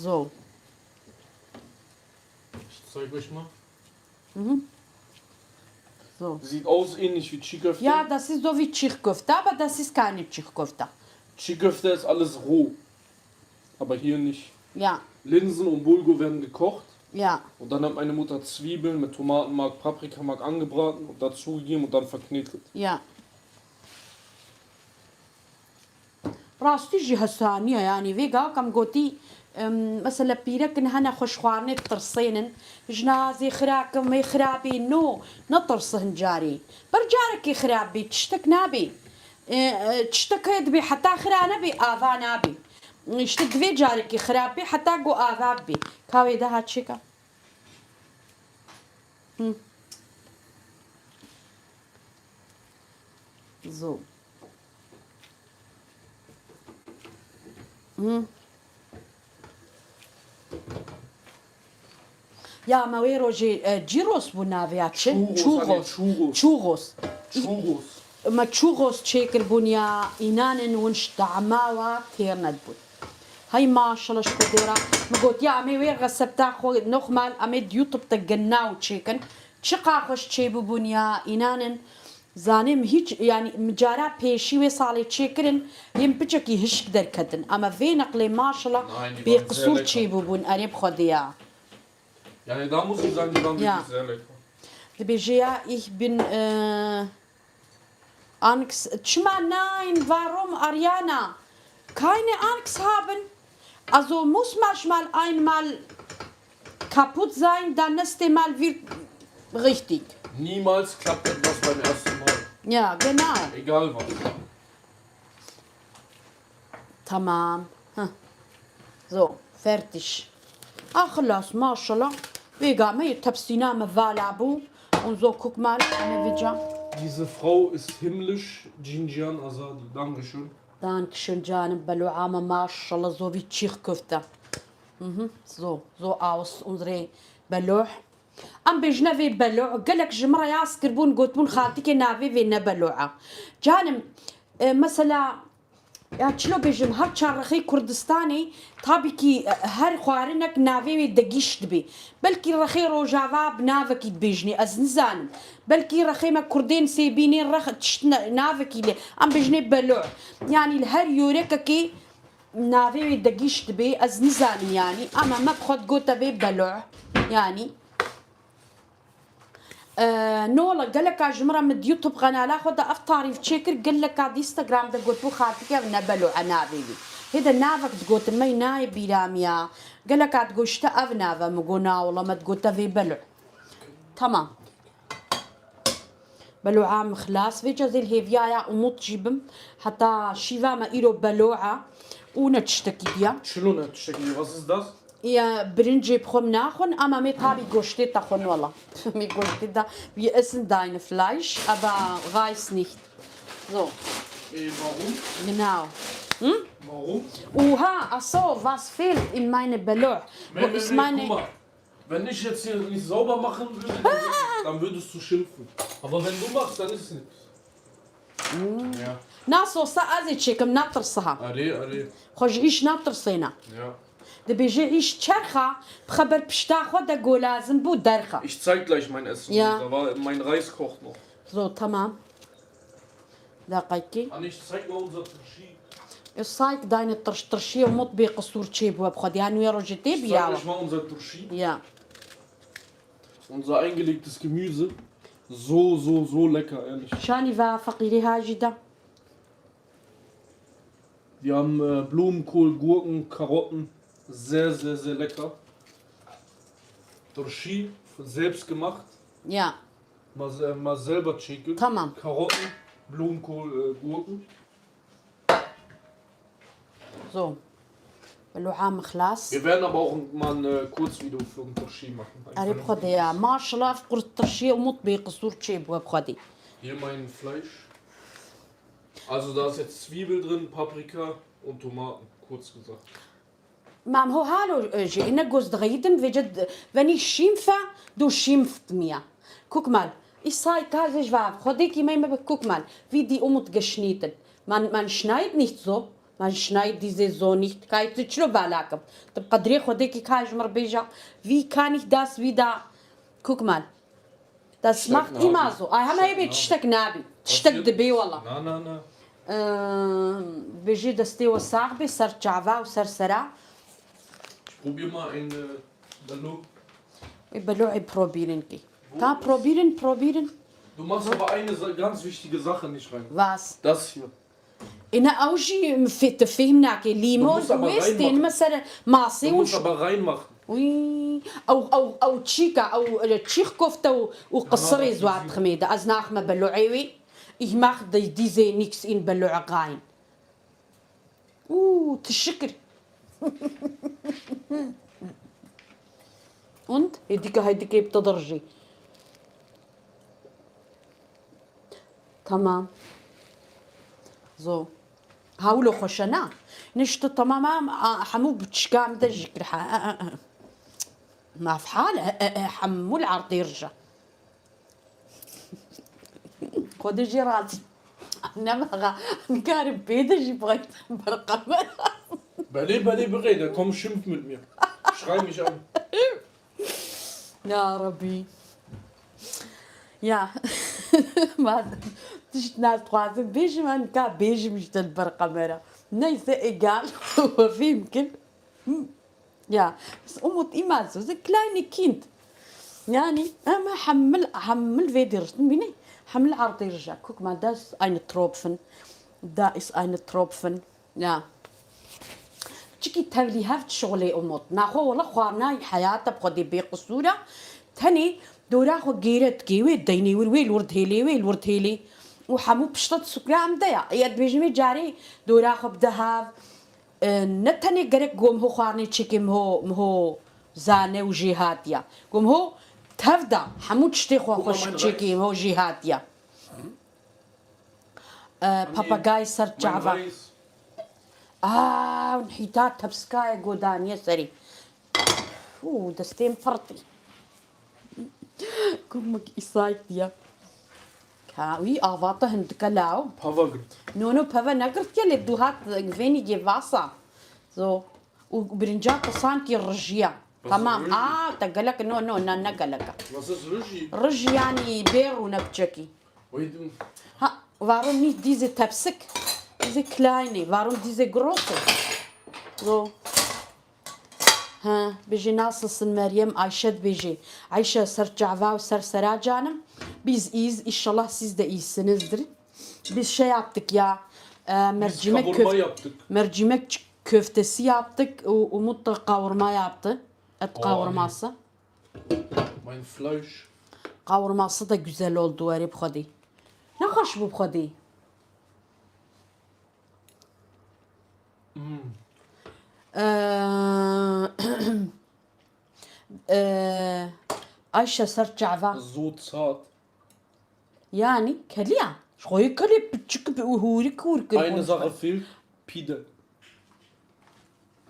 So. Ich zeig euch mal. Mhm. So. Sieht aus ähnlich wie Çiğ Köfte. Ja, das ist so wie Çiğ Köfte, aber das ist keine Çiğ Köfte. Çiğ Köfte ist alles roh. Aber hier nicht. Ja. Linsen und Bulgur werden gekocht. Ja. Und dann hat meine Mutter Zwiebeln mit Tomatenmark, Paprikamark angebraten und dazugegeben und dann verknetet. Ja. Rastî jî hesaniye, yanî vê gavak em gotî, em, mesela pîrekin hene xweşxwarinê ditirsênin, jina zê xirakim wê xirabî, no, netirsi hin carî. Ber carekê xirab bî, tiştek nabî. E, e, tiştek heye dibê heta xira nebî, ava nabî. Îşte divê carekê xirab bî, heta ku ava bibî. Ka wê daha çêka. Hı. Zo. Hı. Ya me wê rojê, e, Cîros bû navê ya çi? Churros, Churros. Anne, churros. Churros. Churros. Me churros çêkirbûn ya înanin winş damawa têr nedibûn. Hey maşallah ji Xwedê re. Min gotiya em ê wê resepta xwe noxmal em ê di YouTube de genna û çêkin. Çiqa xweş çêbûbûn ya înanin. Zanê min hîç, yanî min cara pêşî wê salê çêkirin, yên piçekî hişk derketin. Ama vê neqlê maşallah Nein, die waren sehr bêqisûr lecker. Çêbûbûn erê bi Xwedê ya. Yani da muss ich sagen, die waren Ja. wirklich sehr lecker. Dibêje ya, ich bin, e, Angst, çima nein, warum, Ariana? Keine Angst haben. Also muss manchmal einmal kaputt sein, dann nächste Mal wird richtig. Niemals klappt etwas beim ersten Mal. Ja, genau. Egal was. Tamam. Heh. So, fertig. Ah, xelas, maşallah. Vêga me yê tepsîna me vala bû. Und so, guck mal, ame vêca. Diese Frau ist himmlisch, Jinjian Azadi. Dankeschön. Dankeschön, canim. Belo'a me, maşallah, so wie Çîx köfte. Mhm, so, so aus unsere Belo. Em bêjine vê Belo. Gelek ji min re yaz kirbûn, gotibûn, xaltikê navê vê ne Belo e. Canim, e, mesela, Ya çilo bêjim, her çar rexê Kurdistanê, tabî kî, e, her xwarinek navê wê degîş dibê. Belkî rexê Rojava bi navekî dibêjinê, ez nizanim. Belkî rexê me Kurdên Sêbînê rex tişt ne-, navekî lê. Em bêjinê Belo. Yanî li her yorekekê navê wê degîş dibê, ez nizanim yanî. Ama me bi xwe digote vê Belo. Yanî. Ee, no wala geleka ji min re min di YouTube kanala xwe de ev tarîf çêkir, geleka di Instagram de gotibû, xaltikê ev ne Belo e navê wî. Hê de navek digotin me nayê bîra min ya. Geleka digoşte ev nav e, min got na wala me digote vê Belo. Tamam. Belo'a min xilas, vêca zêl hêviya ya Umut jî bim. Heta şîva me îro Belo'a û ne tiştekî diya. Çilo ne tiştekî, was ist das? Ya, birincê bi xwe min naxwin, ama me tabî goştê te xwin wela. Me goştê da, wir essen deine Fleisch, aber Reis nicht. So. Äh, warum? Genau. Warum? Oha, ach so, was fehlt in meine Beloch? Wo ist meine... Guck mal, wenn ich jetzt hier nicht sauber machen würde, dann würdest du schimpfen. Aber wenn du machst, dann ist es nichts. Ja. Na sosa ez ê çêkim, natirsiha. Erê, erê. Xwe ji îş natirsêne. Ya. Dibêje îş çerxa, bi xeber pişta xwe de go lazim bû derxa. Ich zeig gleich mein Essen. Ja. Da war mein Reis kocht noch. So, tamam. Deqekî. Anne, ich zeig mal unser Turşi. Ê sayk dayne tirş, tirşiyê Umut bê qisûr çêbû, bi xwedî ya nû ya rojê tê bîra we. Ich zeig gleich mal unser Turşi. Ya. Unser eingelegtes Gemüse. So, so, so lecker, ehrlich. Şanî va feqîrî ha jî de. Wir haben äh, Blumenkohl, Gurken, Karotten. Sehr, sehr, sehr lecker. Turşi, selbst gemacht. Ya. Mal, se- mal selber çêkir. Tamam. Karotten, Blumenkohl, äh, Gurken. So. Beluha min xilas. Wir werden aber auch mal ein äh, Kurzvideo für ein Turşi machen. Ein Erê bi Xwedê ya. Vernünftiges. Maşallah, ev qurt tirşiyê Umut bê qisûr çêbû, bi Xwedê. Hier mein Fleisch. Also da ist jetzt Zwiebel drin, Paprika und Tomaten, kurz gesagt. Mam ho halo, äh, jî ne goz dixeyidin, vêce d-, wenn ich schimpfe, du schimpft mir. Guck mal, ich zeig, ka zêj va, Xwedêkî me me bi, guck mal, wie die Umut geschnitten. Man, man schneidet nicht so, man schneidet diese so nicht. Ka tu çilo balakim. Tu bi qedrê Xwedêkî ka ji mir bêja, wie kann ich das wieder, guck mal. Das macht immer so. Ay, hema hebe tiştek nabi. Tiştek dibe wala. Na, na, na. Ee, Bêjê destê we sax be, ser çava û ser sera. Probier mal ein äh, Belo. Ê Belo ê probirin ki. Ka probirin, probirin. Du machst aber eine Sa- ganz wichtige Sache nicht rein. Was? Das hier. Ina ew jî fê-, tu fêhm nake. Lîmo wê stênime ser masê û... Du musst aber reinmachen. Wî, ew, ew, ew çîka, ew, e, çîx kofte û, û qisirê zwa diximê de. Ez naxime belo'ê wê. Ich mach die, diese nix in belo'e rein. Û, teşekkür. Und? Hêdîka, hêdîkê bi te dirjî. Tamam. Zo. Hawlo xweşe na. Niştu tamam am, a, hemû biçika em de jikir ha. A, a, a. Maf hal, e, e, e, hemû li erdê rije. Xwedê jê razî. Nemaxa, nikarim pê de jî bixeyt ber kamera. Belê, belê, bixeyde, komm schimpf mit mir. Schrei mich an. Ya Rebî. Ya. Ma tişt nas dixwazim bêjim, em ka bêjim ji te li ber kamera. Neyse, egal. We fêm kir. Ya. Umut immer so, so kleine Kind. Yani, em hemil, hemil vê diriştin bîne. Hemil erdê rija. Guck mal, das ist eine Tropfen. Da ist eine Tropfen. Ya. Çikî tevlî hev şixulê Umut. Naxwe wala xwarina heyata bi xwedê bê qisûra. Tenê dora xwe gêre dikê, wê deynê wir, wê li wir dihêlê, wê li wir dihêlê. Û hemû pişta di sukra em de ya. Ê, ez dibêjim, ê carê dora xwe bide hev. E, ne tenê gerek gom ho xwarinê çêkê, min ho, min ho zane û jêhatiya. Gom ho tev da, hemû tiştê xwe xweşik çêkê, min ho jêhatiya. E, papagay ser çava. Aa, nihîta tepsikaye godaniye serî. Û destên pirtî. Kumik îsayt diye. Ka wî avata hindike law. Pava girt. No, no, peve negirtiye lê du hat vênî gê vasa. So. Û birinca te sankî rijiya. Tamam. Aa, te gelek, no, no, ne, ne gelek. Nasıl rijiye? Rij yani bê rûne biçekî. Wê din. Ha, warum nicht diese tepsik? Diese kleine, warum diese große? So. Ha, bêjê nasılsın Meryem? Ayşe dibêjê. Ayşe ser çava û ser sera canım. Biz iyiyiz. İnşallah siz de iyisinizdir. Biz şey yaptık ya. E, mercimek kavurma köf-, yaptık. Mercimek ç-, köftesi yaptık. U-, Umut da kavurma yaptı. Et kavurması. Mein Fleisch. Kavurması da güzel oldu, erê bi Xwedê. Ne xweş bû bi Xwedê. Hmm. Ee, ee, Ayşe ser çava. So zart. Yani, keliya. Ji xwe yê kelê piçik bi hûrik hûrik. Eine Sache fehlt. Pîde.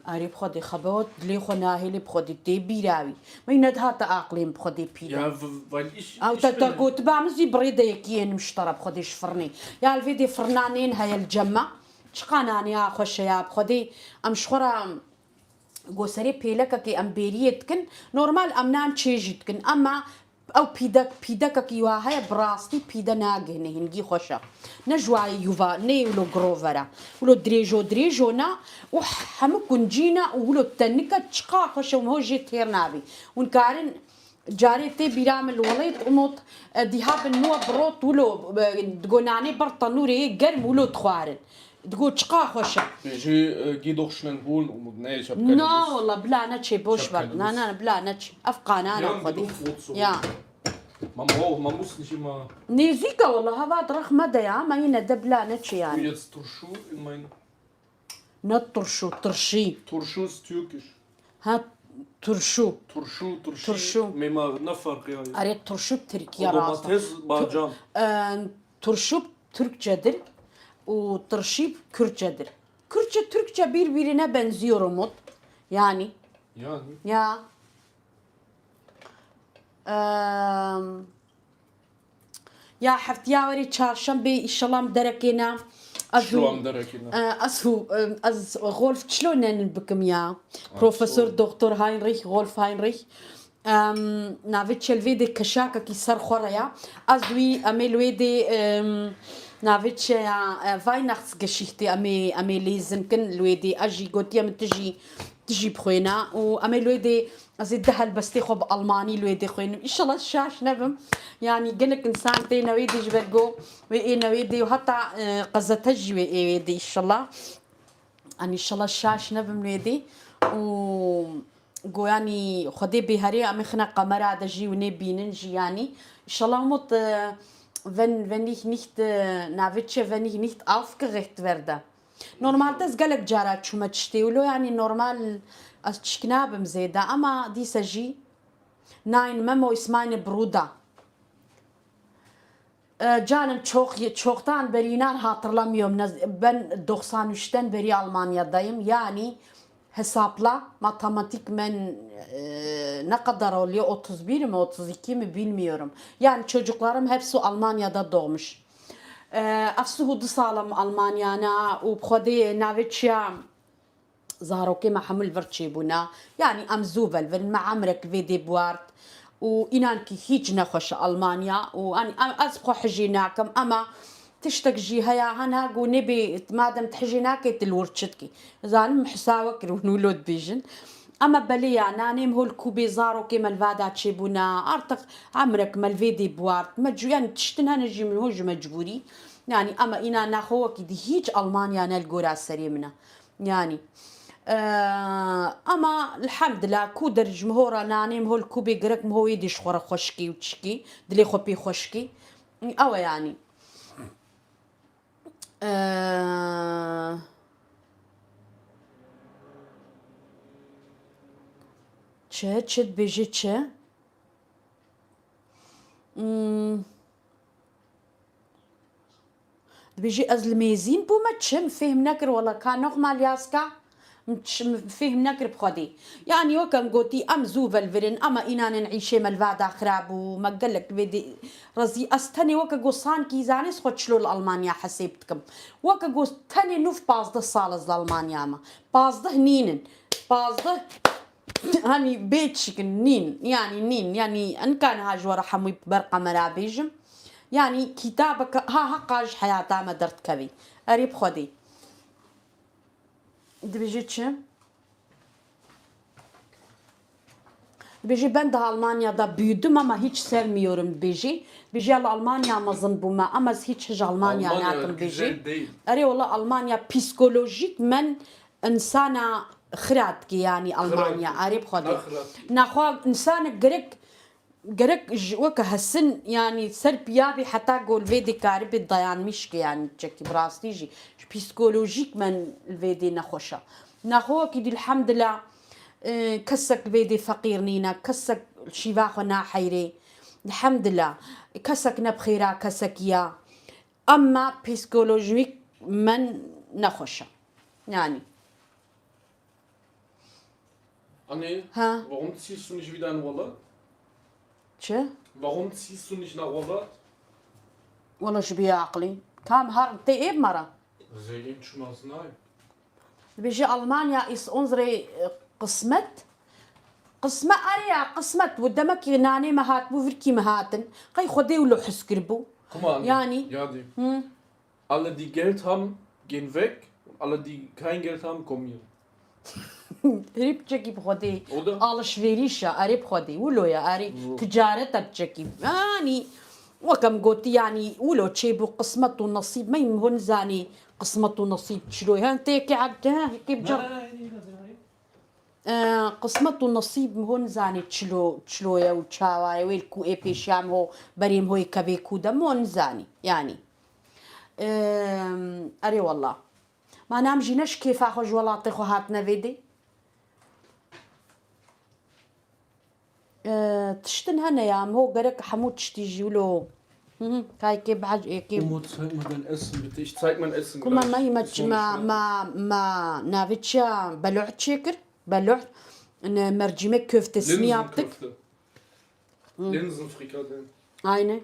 Erê bi Xwedê xebewt dilê xwe nahêlê bi Xwedê tê bîra wî. Min nedihate aqlê min bi Xwedê pîde. Ya, w- weil ich, Ew ich te te bin gotiba min zî birê de yekî ênim ji te re bi Xwedê ji firnê. Ya li vê dê firna nên heye li cem me. Çiqa nanê ya xweş e ya bi Xwedê. Em ji xwe re go serê pêlekekê em bêriyê dikin. Normal em nan çêjî dikin. Ema ew pîdek, pîdekekî wa heye bi rastî pîde nagihne hingî xweş e. Ne ji wayê yuva, ne yê wilo girover e. Wilo dirêjo dirêjo ne û hemû kuncî ne û wilo tenik e çiqa xweş e û ho jê têr nabî. Hûn karin Carê tê bîra min li welêt Umut, e, dîha bin nû e bi rot wilo, e, digo nanê ber tenûrê yê germ wilo dixwarin. Digo çiqa xweş e. Bêjî, e, geh doch schnell holen, Umut. Nee, ich hab keine Na Lust. wala bila neçê boş Ich hab ver. keine Na Lust. na bila neçê. Ev qanana Ja, xwedî. genug Wurzel. Ya. Man braucht, man muss nicht immer Nêzîk e wala heva direxme de ya. Me yine de bila neçê du yani. Jetzt Turşu in mein Ne turşu, turşî. Turşu ist türkisch. Ha turşu. Turşu, turşi, Turşu. Mema, ne farkı ya? Erê turşu Tirkiye O rast. Domates, bacan. E, turşu Türkçedir û turşî Kürtçedir. Kürtçe Türkçe birbirine benziyor Umut. Yani Yani. Ya. Em, ya heftiya werê çarşembê inşallah em derekê ne. Ez Şu û- an derekine. E, ez û, em, ez Golf çilo nenin bikim ya. Profesor Doktor Heinrich, Golf Heinrich. Em, navê çelvê de keşakekî ser xwe re ya. Ez wî em ê li wê dê, em, navê çi ya, e, Weihnachtsgeschichte em ê, em ê lêzin kin li wê dê. Ez jî gotiye min tu jî, tu jî bixwêne. Û em ê li wê dê, ez ê du helbestê xwe bi almanî li wê dê xwênim. Înşallah şaş nebim. Yanî gelek insan têne wê dê ji ber go wê ê ne wê dê û heta, e, qezete jî wê ê wê dê înşallah. An inşallah şaş nebim wê dê. Û go yanî Xwedê bêherê em ê xine kamera de jî û nê bînin jî yanî. Înşallah Umut, e, wenn, wenn ich nicht, e, navê çi, wenn ich nicht aufgeregt werde. Normalde ez gelek cara çûme tiştê wilo yanî normal ez tişk nabim zêde ama dîse jî nein Memo ist meine Bruder. E, canım çok, çoktan beri inan hatırlamıyorum. Ne, ben doksan üçten beri Almanya'dayım. Yani hesapla matematikmen, e, ne kadar oluyor? Otuz bir mi, otuz iki mi bilmiyorum. Yani çocuklarım hepsi Almanya'da doğmuş. E, ev sih û du sal im Almanya ne û bi Xwedê navê çi ya zarokê me hemû li vir çêbûne. Yanî em zû velvin, me emrek vê dê biwart û înan kî hîç nexweş e Almanya û yanî em, ez xwe hijê nakim, ema tiştek jî heye, hena ku nebê madem tu hijê nakê tu li wir çi dikî? Zanim hisa we kir hûn wilo dibêjin. Ema belê ya, nanê min hol kûbê zarokê me li vada çêbûne, artık emrek me li vê dê biwart. Me cû, yanî tiştin hene jî min hol ji mecbûrî. Yanî ema îna naxwe wekî dî hîç Almanya ne li gora serê min e. Yanî, e, ema elhamdila ku der ji min hora nanê min hol kûbê gerek min ho wê dê ji xwe re xweşkî û çikî, dilê xwe pê xweşkî. Ew e yanî. E, çi, çi dibêjî çi? Hmm. Dibêjî ez li mêzîn bûme, çi min fêhm nekir, wela ka nochmal yaska, min çi min fêhm nekir bi Xwedê. Yanî wek em gotî, em zû velvirin, ema înan in îşê me li vada xirab û me gelek vê dê rezî. Ez tenê weke go sankî zanî xwe çilo li Almanya hesêb dikim. Weke go tenê nû pazdeh sal ez li Almanya me. Pazdeh nînin. Pazdeh Hanî bê çikin nîn, yanî nîn, yanî enka niha ji we re hemûyî ber kamera bêjim. Yanî kitabeke ha heqa ji heyata me derdikevî. Erê bi Xwedê. Dibêjî çi? Dibêjî ben daha Almanya'da büyüdüm ama hiç sevmiyorum dibêjî. Dibêjî ya li Almanya mezin bûme ama ez hiç hij Almanya Almanya nakim dibêjî. güzel değil. Erê wela Almanya psikolojîk men insana xira dike yanî Almanya, erê bi Xwedê. Ne xira dike. Naxwe insana gerek, gerek ji weke hesin yanî ser piya bê heta go li vê dê karibê dayanmış ke yanî çekî bi rastî jî ji psikolojîk men li vê dê nexweş e. Naxwe wekî dî elhamdila, e, kesek li vê dê feqîr nîne, kesek şîva xwe naheyrê. Elhamdila. Kesek ne bi xêra kesekî ya. Ema psikolojîk men nexweş e. Yani. Anne, Ha. Warum ziehst du nicht wieder in Urlaub? Çi? Warum ziehst du nicht nach Urlaub? Wala ji bî aqilî. Kam har tê ê mara. Sehe ich schon mal nein. Dibêje Almanya ist unsere, e, qismet. Qisme are ya qismet. Bu demek ki nanê me hat, bu virkî me hatin. Qey Xwedê wilo his kiribû. Guck mal, Anne. Yani. Ja, die. Hı. Alle, die Geld haben, gehen weg. Und alle, die kein Geld haben, kommen hier. Herî piçekî bi Xwedê. Oder? Alişverîş e, erê bi Xwedê. Wilo ye, erê Wilo. ticaret e piçekî. Yanî, wek em gotî, yanî, wilo çêbû qismet û nesîb. Me min hûn zanî qismet û nesîb çilo ye. Hen tê yekê erd, he, yekê bi car. Ee, qismet û nesîb min hûn zanî çilo, çilo ye û çawa ye. Wê li ku ê pêşiya min ho, berê min ho yê kevê ku de min hûn zanî. Yanî. Ee, erê wallah. Ma nam jî ne ji kêfa xwe ji welatê xwe hatine vê dê. Ee, tiştin hene ya, em ho gerek hemû tiştî jî wilo. Hı hı, kayekê behec êkê. Umut, zeig mal dein Essen, bitte. Ich zeig mein Essen Kuma gleich. me me Ist noch nicht fertig. me me navê çi ya? Beluh çêkir. Beluh. Ne mercimek köftesini yaptık. Linsenkofte. Linsenfrikadellen. Aynen.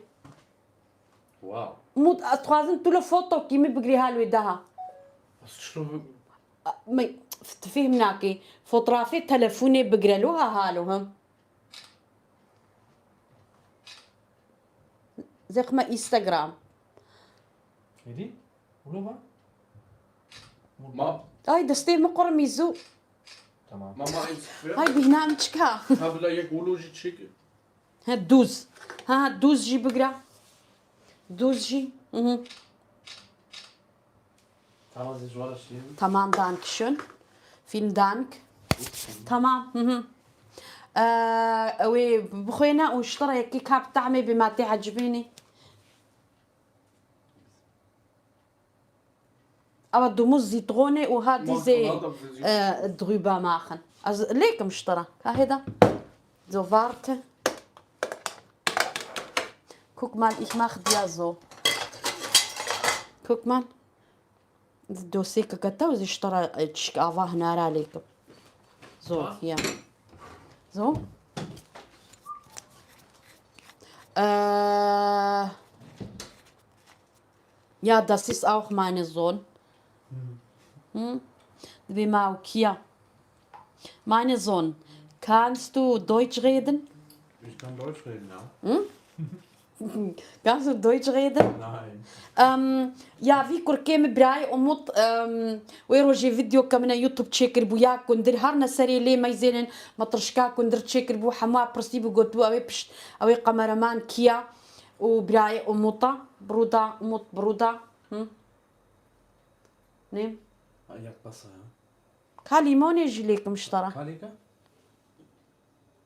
Wow. Umut, ez dixwazim tu li fotokî min bigirî hal wê daha. Was ist schon? Me, tu fêhm nakî. Fotrafê telefonê bigire lo ha halo hem. Zexme Instagram. Hêdî? Wilo va? Ma, Ay destê min qurmî zû. Tamam. Mama, eins quer. Ay bîhna min çika. Ha, bila yek wilo jî çêkir. He dûz. Ha dûz jî bigire. Dûz jî. Mhm. Tamam, zî ji wara şîrin. Tamam, danke schön. Vielen Dank. Tamam. Mhm. Ee, ew ê bixwêne û ji te re yekî kap tahmê bê ma tê ecibînî. Ewa dumuz zîtronê û ha dîzê, Maşallah da bizi. E, drüber machen. Ez lêkim ji te re. Ka hêda. So, warte. Guck mal, ich mach dir so. Guck mal. Dosyê kekete û zî ji te re, e, çişk ava hinara lêkim. So, hier. So. Ee, ja, das ist auch meine Sohn. Hm? Dibê ma û kiya. Meine Sohn, kannst du Deutsch reden? Ich kann Deutsch reden, ja. Hm? Kannst du Deutsch reden? Nein. Em, ya vî kurkê min birayê Umut, em, wê rojê vîdeoke min e YouTube çêkiribû ya kundir, her ne serê lê meyzênin, matrişka kundir çêkiribû, hemû pirsîbû, gotibû, ew ê pişt, ew ê kameraman kiya û birayê Umuta, bruda, Umut, bruda. Hı? Ne? Ayak basa ya. Ka lîmonê jî lêkim ji te re. Kalika?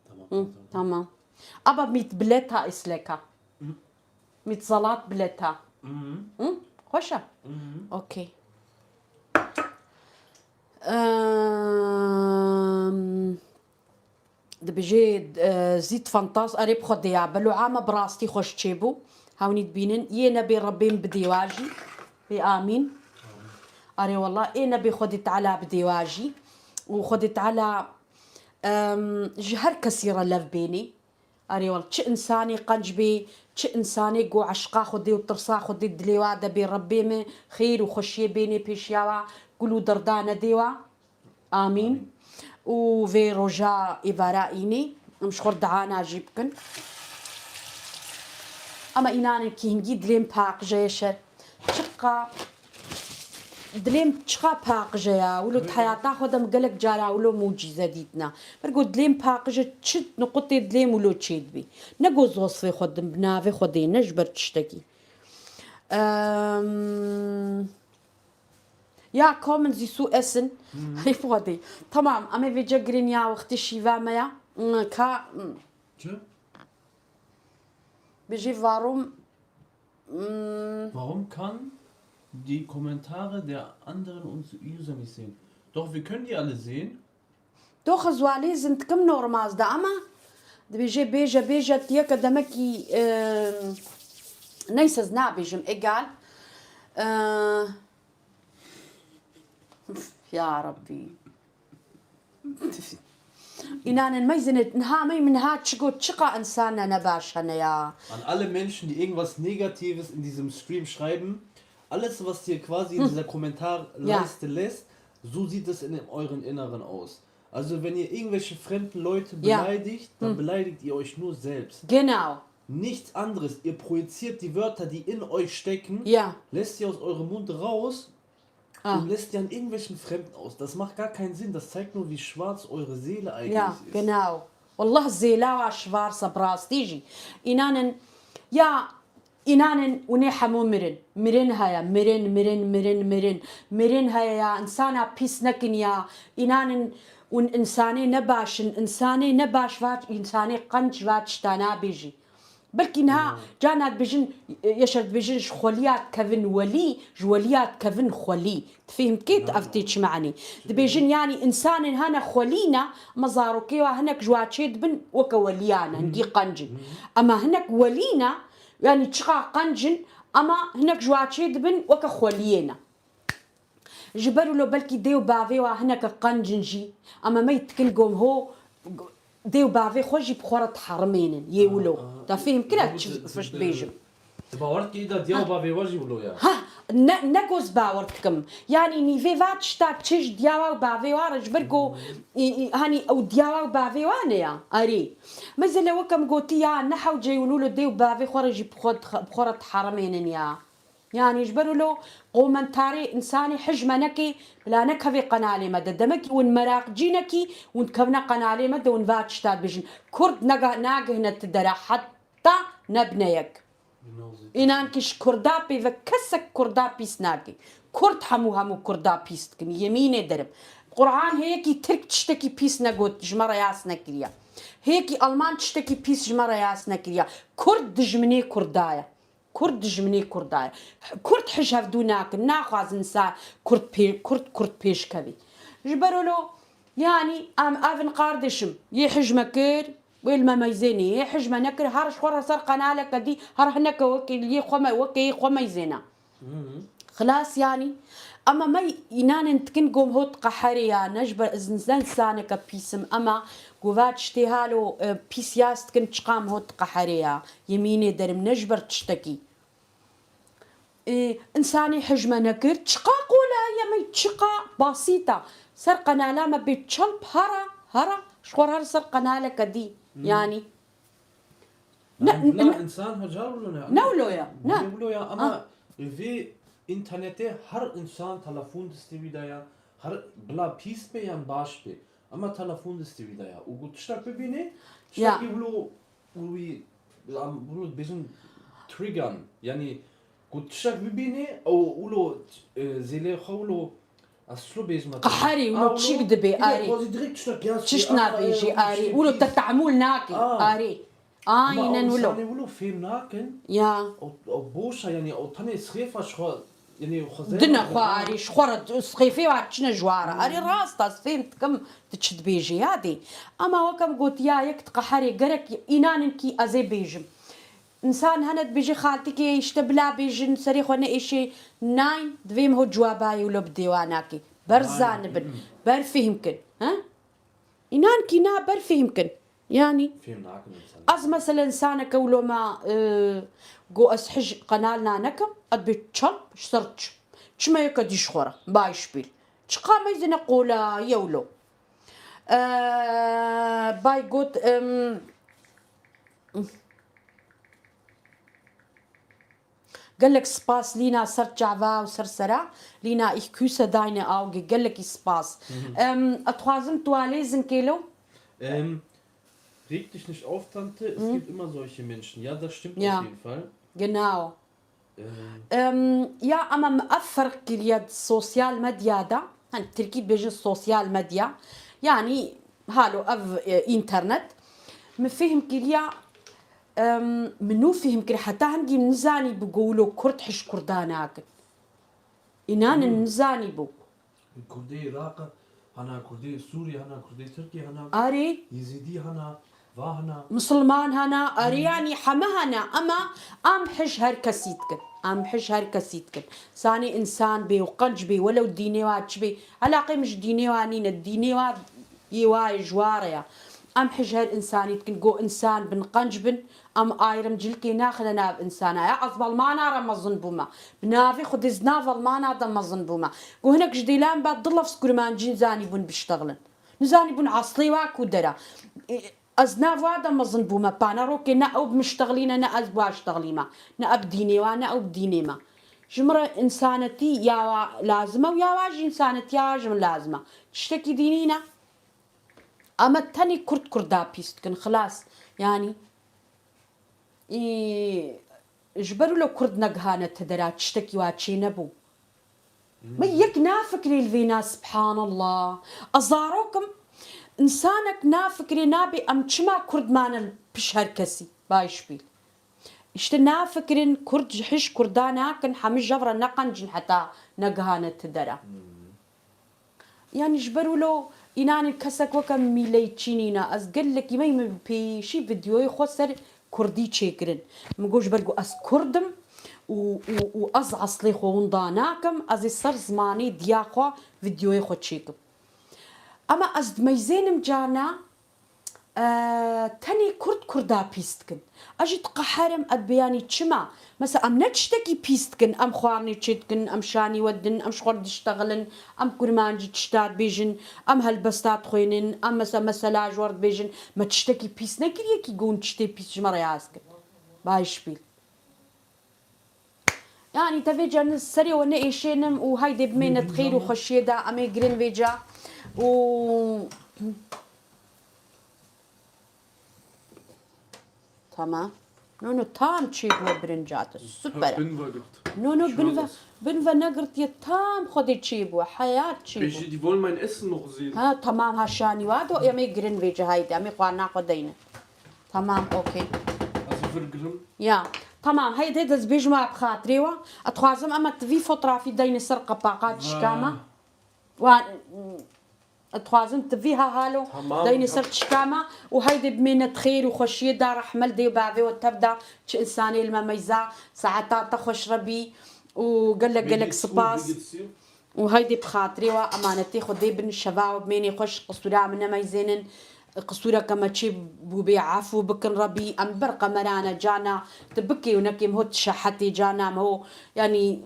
Tamam. Hı, tamam. Aber mit Blätter ist lecker. Mit Salatblätter. Mhm. Hı? Xweş e? Mhm. Okey. Ehm, dibêje, e, zît fantas erê bi Xwedê ya. Belo ama bi rastî xweş çêbû. Hewnî dibînin. Yê nebê Rebbê min bidê wa jî. Bê amîn. Erê wallah, ê nebê Xwedê Teala bidê wa jî. Û Xwedê Teala, em, ji her kesî re lev bênê. Erê wal, çi însanê qenc bê, çi însanê ku eşqa Xwedê û tirsa Xwedê dilê wa de bê, Rebbê min xêr û xweşiyê bênê pêşiya wa, kul û derda nedê wa. Amîn. Û vê roja êvara înê, em ji xwe re duana jî bikin. Ama înanên kî hingî dilê min paqij e şer. Çiqa dilê min çiqa paqij e ya. Wilo di heyata xwe de min gelek cara wilo mucîze dîtine. Ber ku dilê min paqij e, çi niqutê dilê min wilo çêdibî. Ne ku zosfê xwe dim bi navê Xwedê, ne ji ber tiştekî. Em, ya kommen Sie zu essen. Hey Xwedê. Tamam, em ê vêce girin ya wextê şîva me ya. Ka, Çi? Bijî warum, mm, Warum kann die Kommentare der anderen uns User nicht sehen? Doch, wir können die alle sehen. Doch, ez walîzin dikim normaz de ama dibêje bêje bêje tiyeke demekî, e, neyse ez nabêjim, egal. E, Ya Rabbî. Înanin meyzine niha mey min ha çi got, çiqa insana nebaş hene ya. An alle Menschen, die irgendwas Negatives in diesem Stream schreiben, alles, was ihr quasi in dieser Kommentarleiste lässt, so sieht es in eurem Inneren aus. Also, wenn ihr irgendwelche fremden Leute beleidigt, dann beleidigt ihr euch nur selbst. Genau. Nichts anderes. Ihr projiziert die Wörter, die in euch stecken, lässt sie aus eurem Mund raus und lässt die an irgendwelchen Fremden aus. Das macht gar keinen Sinn. Das zeigt nur, wie schwarz eure Seele eigentlich ist. Genau. Wallah, zêla wa şivarsa bi rastî jî. Înanin, ya, înanin û nê hemû mirin. Mirin heye, mirin, mirin, mirin, mirin. Mirin heye ya, insana pîs nekin ya. Înanin û insanê nebaş in, insanê nebaş va, insanê qenc va tişta nabêjî. Belkî niha cana dibêjin, e, Yaşar dibêjin, ji xweliya dikevin welî, ji weliya dikevin xwelî. Tu fêhm dikê tu ev tê çi manî? Dibêjin, yanî, insanên hene xwelî ne, me zarokê wa hinek ji wa çê dibin weke weliya ne, hingî qenc in. Ema hinek welî ne, yanî çiqa qenc in, ema hinek ji wa çê dibin weke xweliyê ne. Ji ber wilo belkî dê û bavê wa hineke qenc in jî, ema me yê dikin gom ho, dê û bavê xwe jî bi xwe re diherimênin, yê wilo. Te fêhm kire çi fiş dibêjim? Tu bawer dikî îda diya û bavê we jî wilo ya? Ha, ne, ne goz bawer dikim. Yanî nîvê va tişta çi ji diya wa û bavê wa re ji ber ku, î, î, hanî ew diya wa û bavê wa ne ya? Erê. Mesela weke min gotî ya, ne hewce wilo dê û bavê xwe re jî bi xwe dixe-, bi xwe re diherimênin ya. Yanî ji ber wilo komentarê insanê hijme nekê, bila nekevê qenalê me de. Demekî hûn meraqcî nekî, hûn dikevine qenalê me de, hûn va tişta dibêjin. Kurd nega-, nagihine ti dera heta nebine yek. Înan ki ji Kurda pê ve kesek Kurda pîs nake. Kurd hemû hemû Kurda pîs dikin. Yemînê derim. Quran hê yekî Tirk tiştekî pîs negot, ji me re yas nekiriya. Hê yekî Alman tiştekî pîs ji me re yas nekiriya. Kurd dijminê Kurda ye. Kurd dijminê Kurda ye. Kurd hij hevdû nakin, naxwazin sa Kurd pê-, Kurd, Kurd pêşkevî. Ji ber wilo, yanî, em, evin kardeşim, yê hij me kir, wê li me meyzênê, yê hij me nekir, her ji xwe re ser qenaleke dî, her hineke wekê, yê xwe me, wekê yê xwe meyzêne. Xilas, yanî, ema me înanin dikin gom hot qeherê ya, ne ji ber ez ne insaneke pîs im, ema ku va tiştê halo, e, pîs yas dikin çiqam hot qeherê ya. Yemînê derim ne ji ber tiştekî. E, insanê hij me nekir, çiqa qola ye me, çiqa basîta. Ser qenala me bê çelp hara, hara, ji xwe re ser qenaleke dî. Yanî. Ne, ne, ne, insan hoca wilo ne? Ne wilo ya, ne. Ne wilo ya, ama vê internetê her insan telefon destê wî de ya, her bila pîs be yan baş be. Ama telefon destê wî de ya. Û ku tiştek bibîne, ya, tiştekî wilo, wî, wilo dibêjin trigan. Yanî, ku tiştek bibîne, ew wilo, e, zêlê xwe wilo, ez çilo bêjim te? Qeherî, wilo çîk dibe, arî. Tişt nabêjî, arî. Wilo te te'mûl nake, arî. Aynen wilo. Ama ew insanê wilo fêm nakin. Ya. O, o boş e, yanî o tenê sixêfa ji xwe, yanî xwezayê dine xwe, arî, ji xwe re sixêfê wa çine ji wa re. Arî, rast e, ez fêm dikim tu çi dibêjî, ya dê. Ama weke min gotiya, yek diqeherê, gerek înanin kî ez ê bêjim. Însan hene dibêje, xaltikê, îşte bila bêjin, serê xwe neêşê. Nein, divê em ho ciwabayê wilo bidê wa nakê. Ber zanibin, ber fêhm kin. He? Înan kî na ber fêhm kin. Yanî, fêm nakin însan. Ez mesela însaneke wilo me, e, go ez hij qenal nanekim, ez bê çelp ji ser çi. Çime yeke dî ji xwe re, bayşpîl. Çiqa meyzine qola ye wilo. E, bay got, em, Gelek spas Lina, ser çava û ser sera. Lina, ich küsse deine Auge. Gelekî spas. Mhm. Em, ez dixwazim tu alêzin kêlo. Ähm, reg dich nicht auf, Tante. Es gibt immer solche Menschen. Ja, das stimmt auf jeden Fall. Genau. Ähm. Em, ya, ama me ev ferq kiriye di sosyal medya de. Hani tirkî dibêjin sosyal medya. Yanî halo ev, e, înternet. Me fêhm kiriya, Em, min nû fêhm kir, heta hingî min nizanî bû ku wilo Kurd hij Kurda nakin. Înan in nizanî bû. Kurdê Iraq hana, Kurdê Sûrî hana, Kurdê Tirkî hana, Arê. Yezîdî hana, Misilman hene, erê, yanî heme hene, ema em hij her kesî dikin. Em hij her kesî dikin. Sanê însan bê û qenc bê, welew dînê wa çi bê, elaqê min ji dînê wa nîne, dînê wa yê wa ye, ji wa re ya. Em hij her însanî dikin, go însan bin qenc bin, em ayrımcılıkê naxine nav însana. Ya ez Belmana re mezin bûme. Bi navê Xwedê zina Belmana de mezin bûme. Go hinek ji dêlan ba du lefz kurmancî nizanîbûn biştexilin. Nizanîbûn eslê wa ku dera. E, Ez nav wa de mezin bûme. Panerokê ne ew bi min ştexilîne, ne ez bi wa ştexilîme. Ne ev dînê wa, ne ew bi dînê me. Ji min re însanetî ya wa lazim e û ya wa jî însanetiya wa ji min lazim e. Tiştekî dî nîne. Em tenê kurd kurda pîs dikin, xilas. Yanî, î, ji ber wilo kurd negihane ti dera, tiştekî wa çênebû. Me yek nafikirê li vêna, subhanallah. Ez zarok im, însanek nafikirê nabê em çima kurd mane li piş her kesî. Beispil. Îşte nafikirin kurd ji hij kurda nakin, hemî jev re neqencin heta negihane ti dera. Yanî ji ber wilo înanên kesek weke mîleyçî nîne. Ez gelekî me min pêşî vîdeoyê xwe ser kurdî çêkirin. Min got ji ber ku ez kurd im û, û, û ez eslê xwe winda nakim, ez ê ser zimanê diya xwe vîdeoyê xwe çêkim. Ema ez dimeyzênim carna, e, tenê kurd kurda pîs dikin. Ez jî diqeherim, ez dibê yanî çima? Mesela em ne tiştekî pîs dikin, em xwarinê çêdikin, em şanî we didin, em ji xwe re diştexilin, em kurmancî tişta dibêjin, em helbesta dixwênin, em mesela mesela ji we re dibêjin. Me tiştekî pîs nekiriye kî go hûn tiştê pîs ji me re yaz dikin. Beispil. Yanî te vêca serê we neêşênim û haydê bimêne di xêr û xweşiyê de, em ê girin vêca û Tamam. No, no, tam çêbûye birinca te. Super. Bin ve girt. No, no, bin ve, bin ve negirtiye, tam Xwedê çêbûye. Heyat çêbûye. Pêşî, die wollen mein Essen noch sehen. Ha, tamam, ha, şanî wa do, em ê girin vêca, haydê, em ê xwarina xwe deynin. Tamam, okey. Also wir grillen. Ya, tamam, haydê, ez bêjim wa bi xatirê we. Ez dixwazim em ê tu vî fotrafî deynin ser qepaqa tişka me. Wa, Dixwazim tu vî ha halo Tamam, deyne ser tamam. Çika me û haydê bimêne di xêr û xweşiyê de, rehme li dê û bavê we tev de, çi însanê li me meyza, saeta te xweş Rebî û gelek gelek spas. Û haydê bi xatirê we emanetê Xwedê bin, şeva we bimênê xweş, qisûra min nemeyzênin, qisûreke me çê bûbê efû bikin Rebî, em ber qemerane cana, tu bikê û nekê min ho tu şehetê cana min ho, yanî,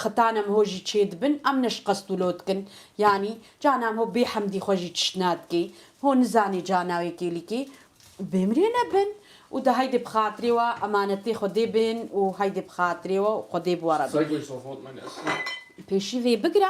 Xetana min ho jî çê dibin, em ne ji qest wilo dikin. Yanî, cana min ho bê hemdî xwe jî tişt nadikê. Ho nizanê cana wê kêlîkê. Bêmirê nebin. Û de haydê bi xatirê we, emanetê Xwedê bin û haydê bi xatirê we û Xwedê bi we re bin. Zeig euch sofort mein Essen. Pêşî vê bigire.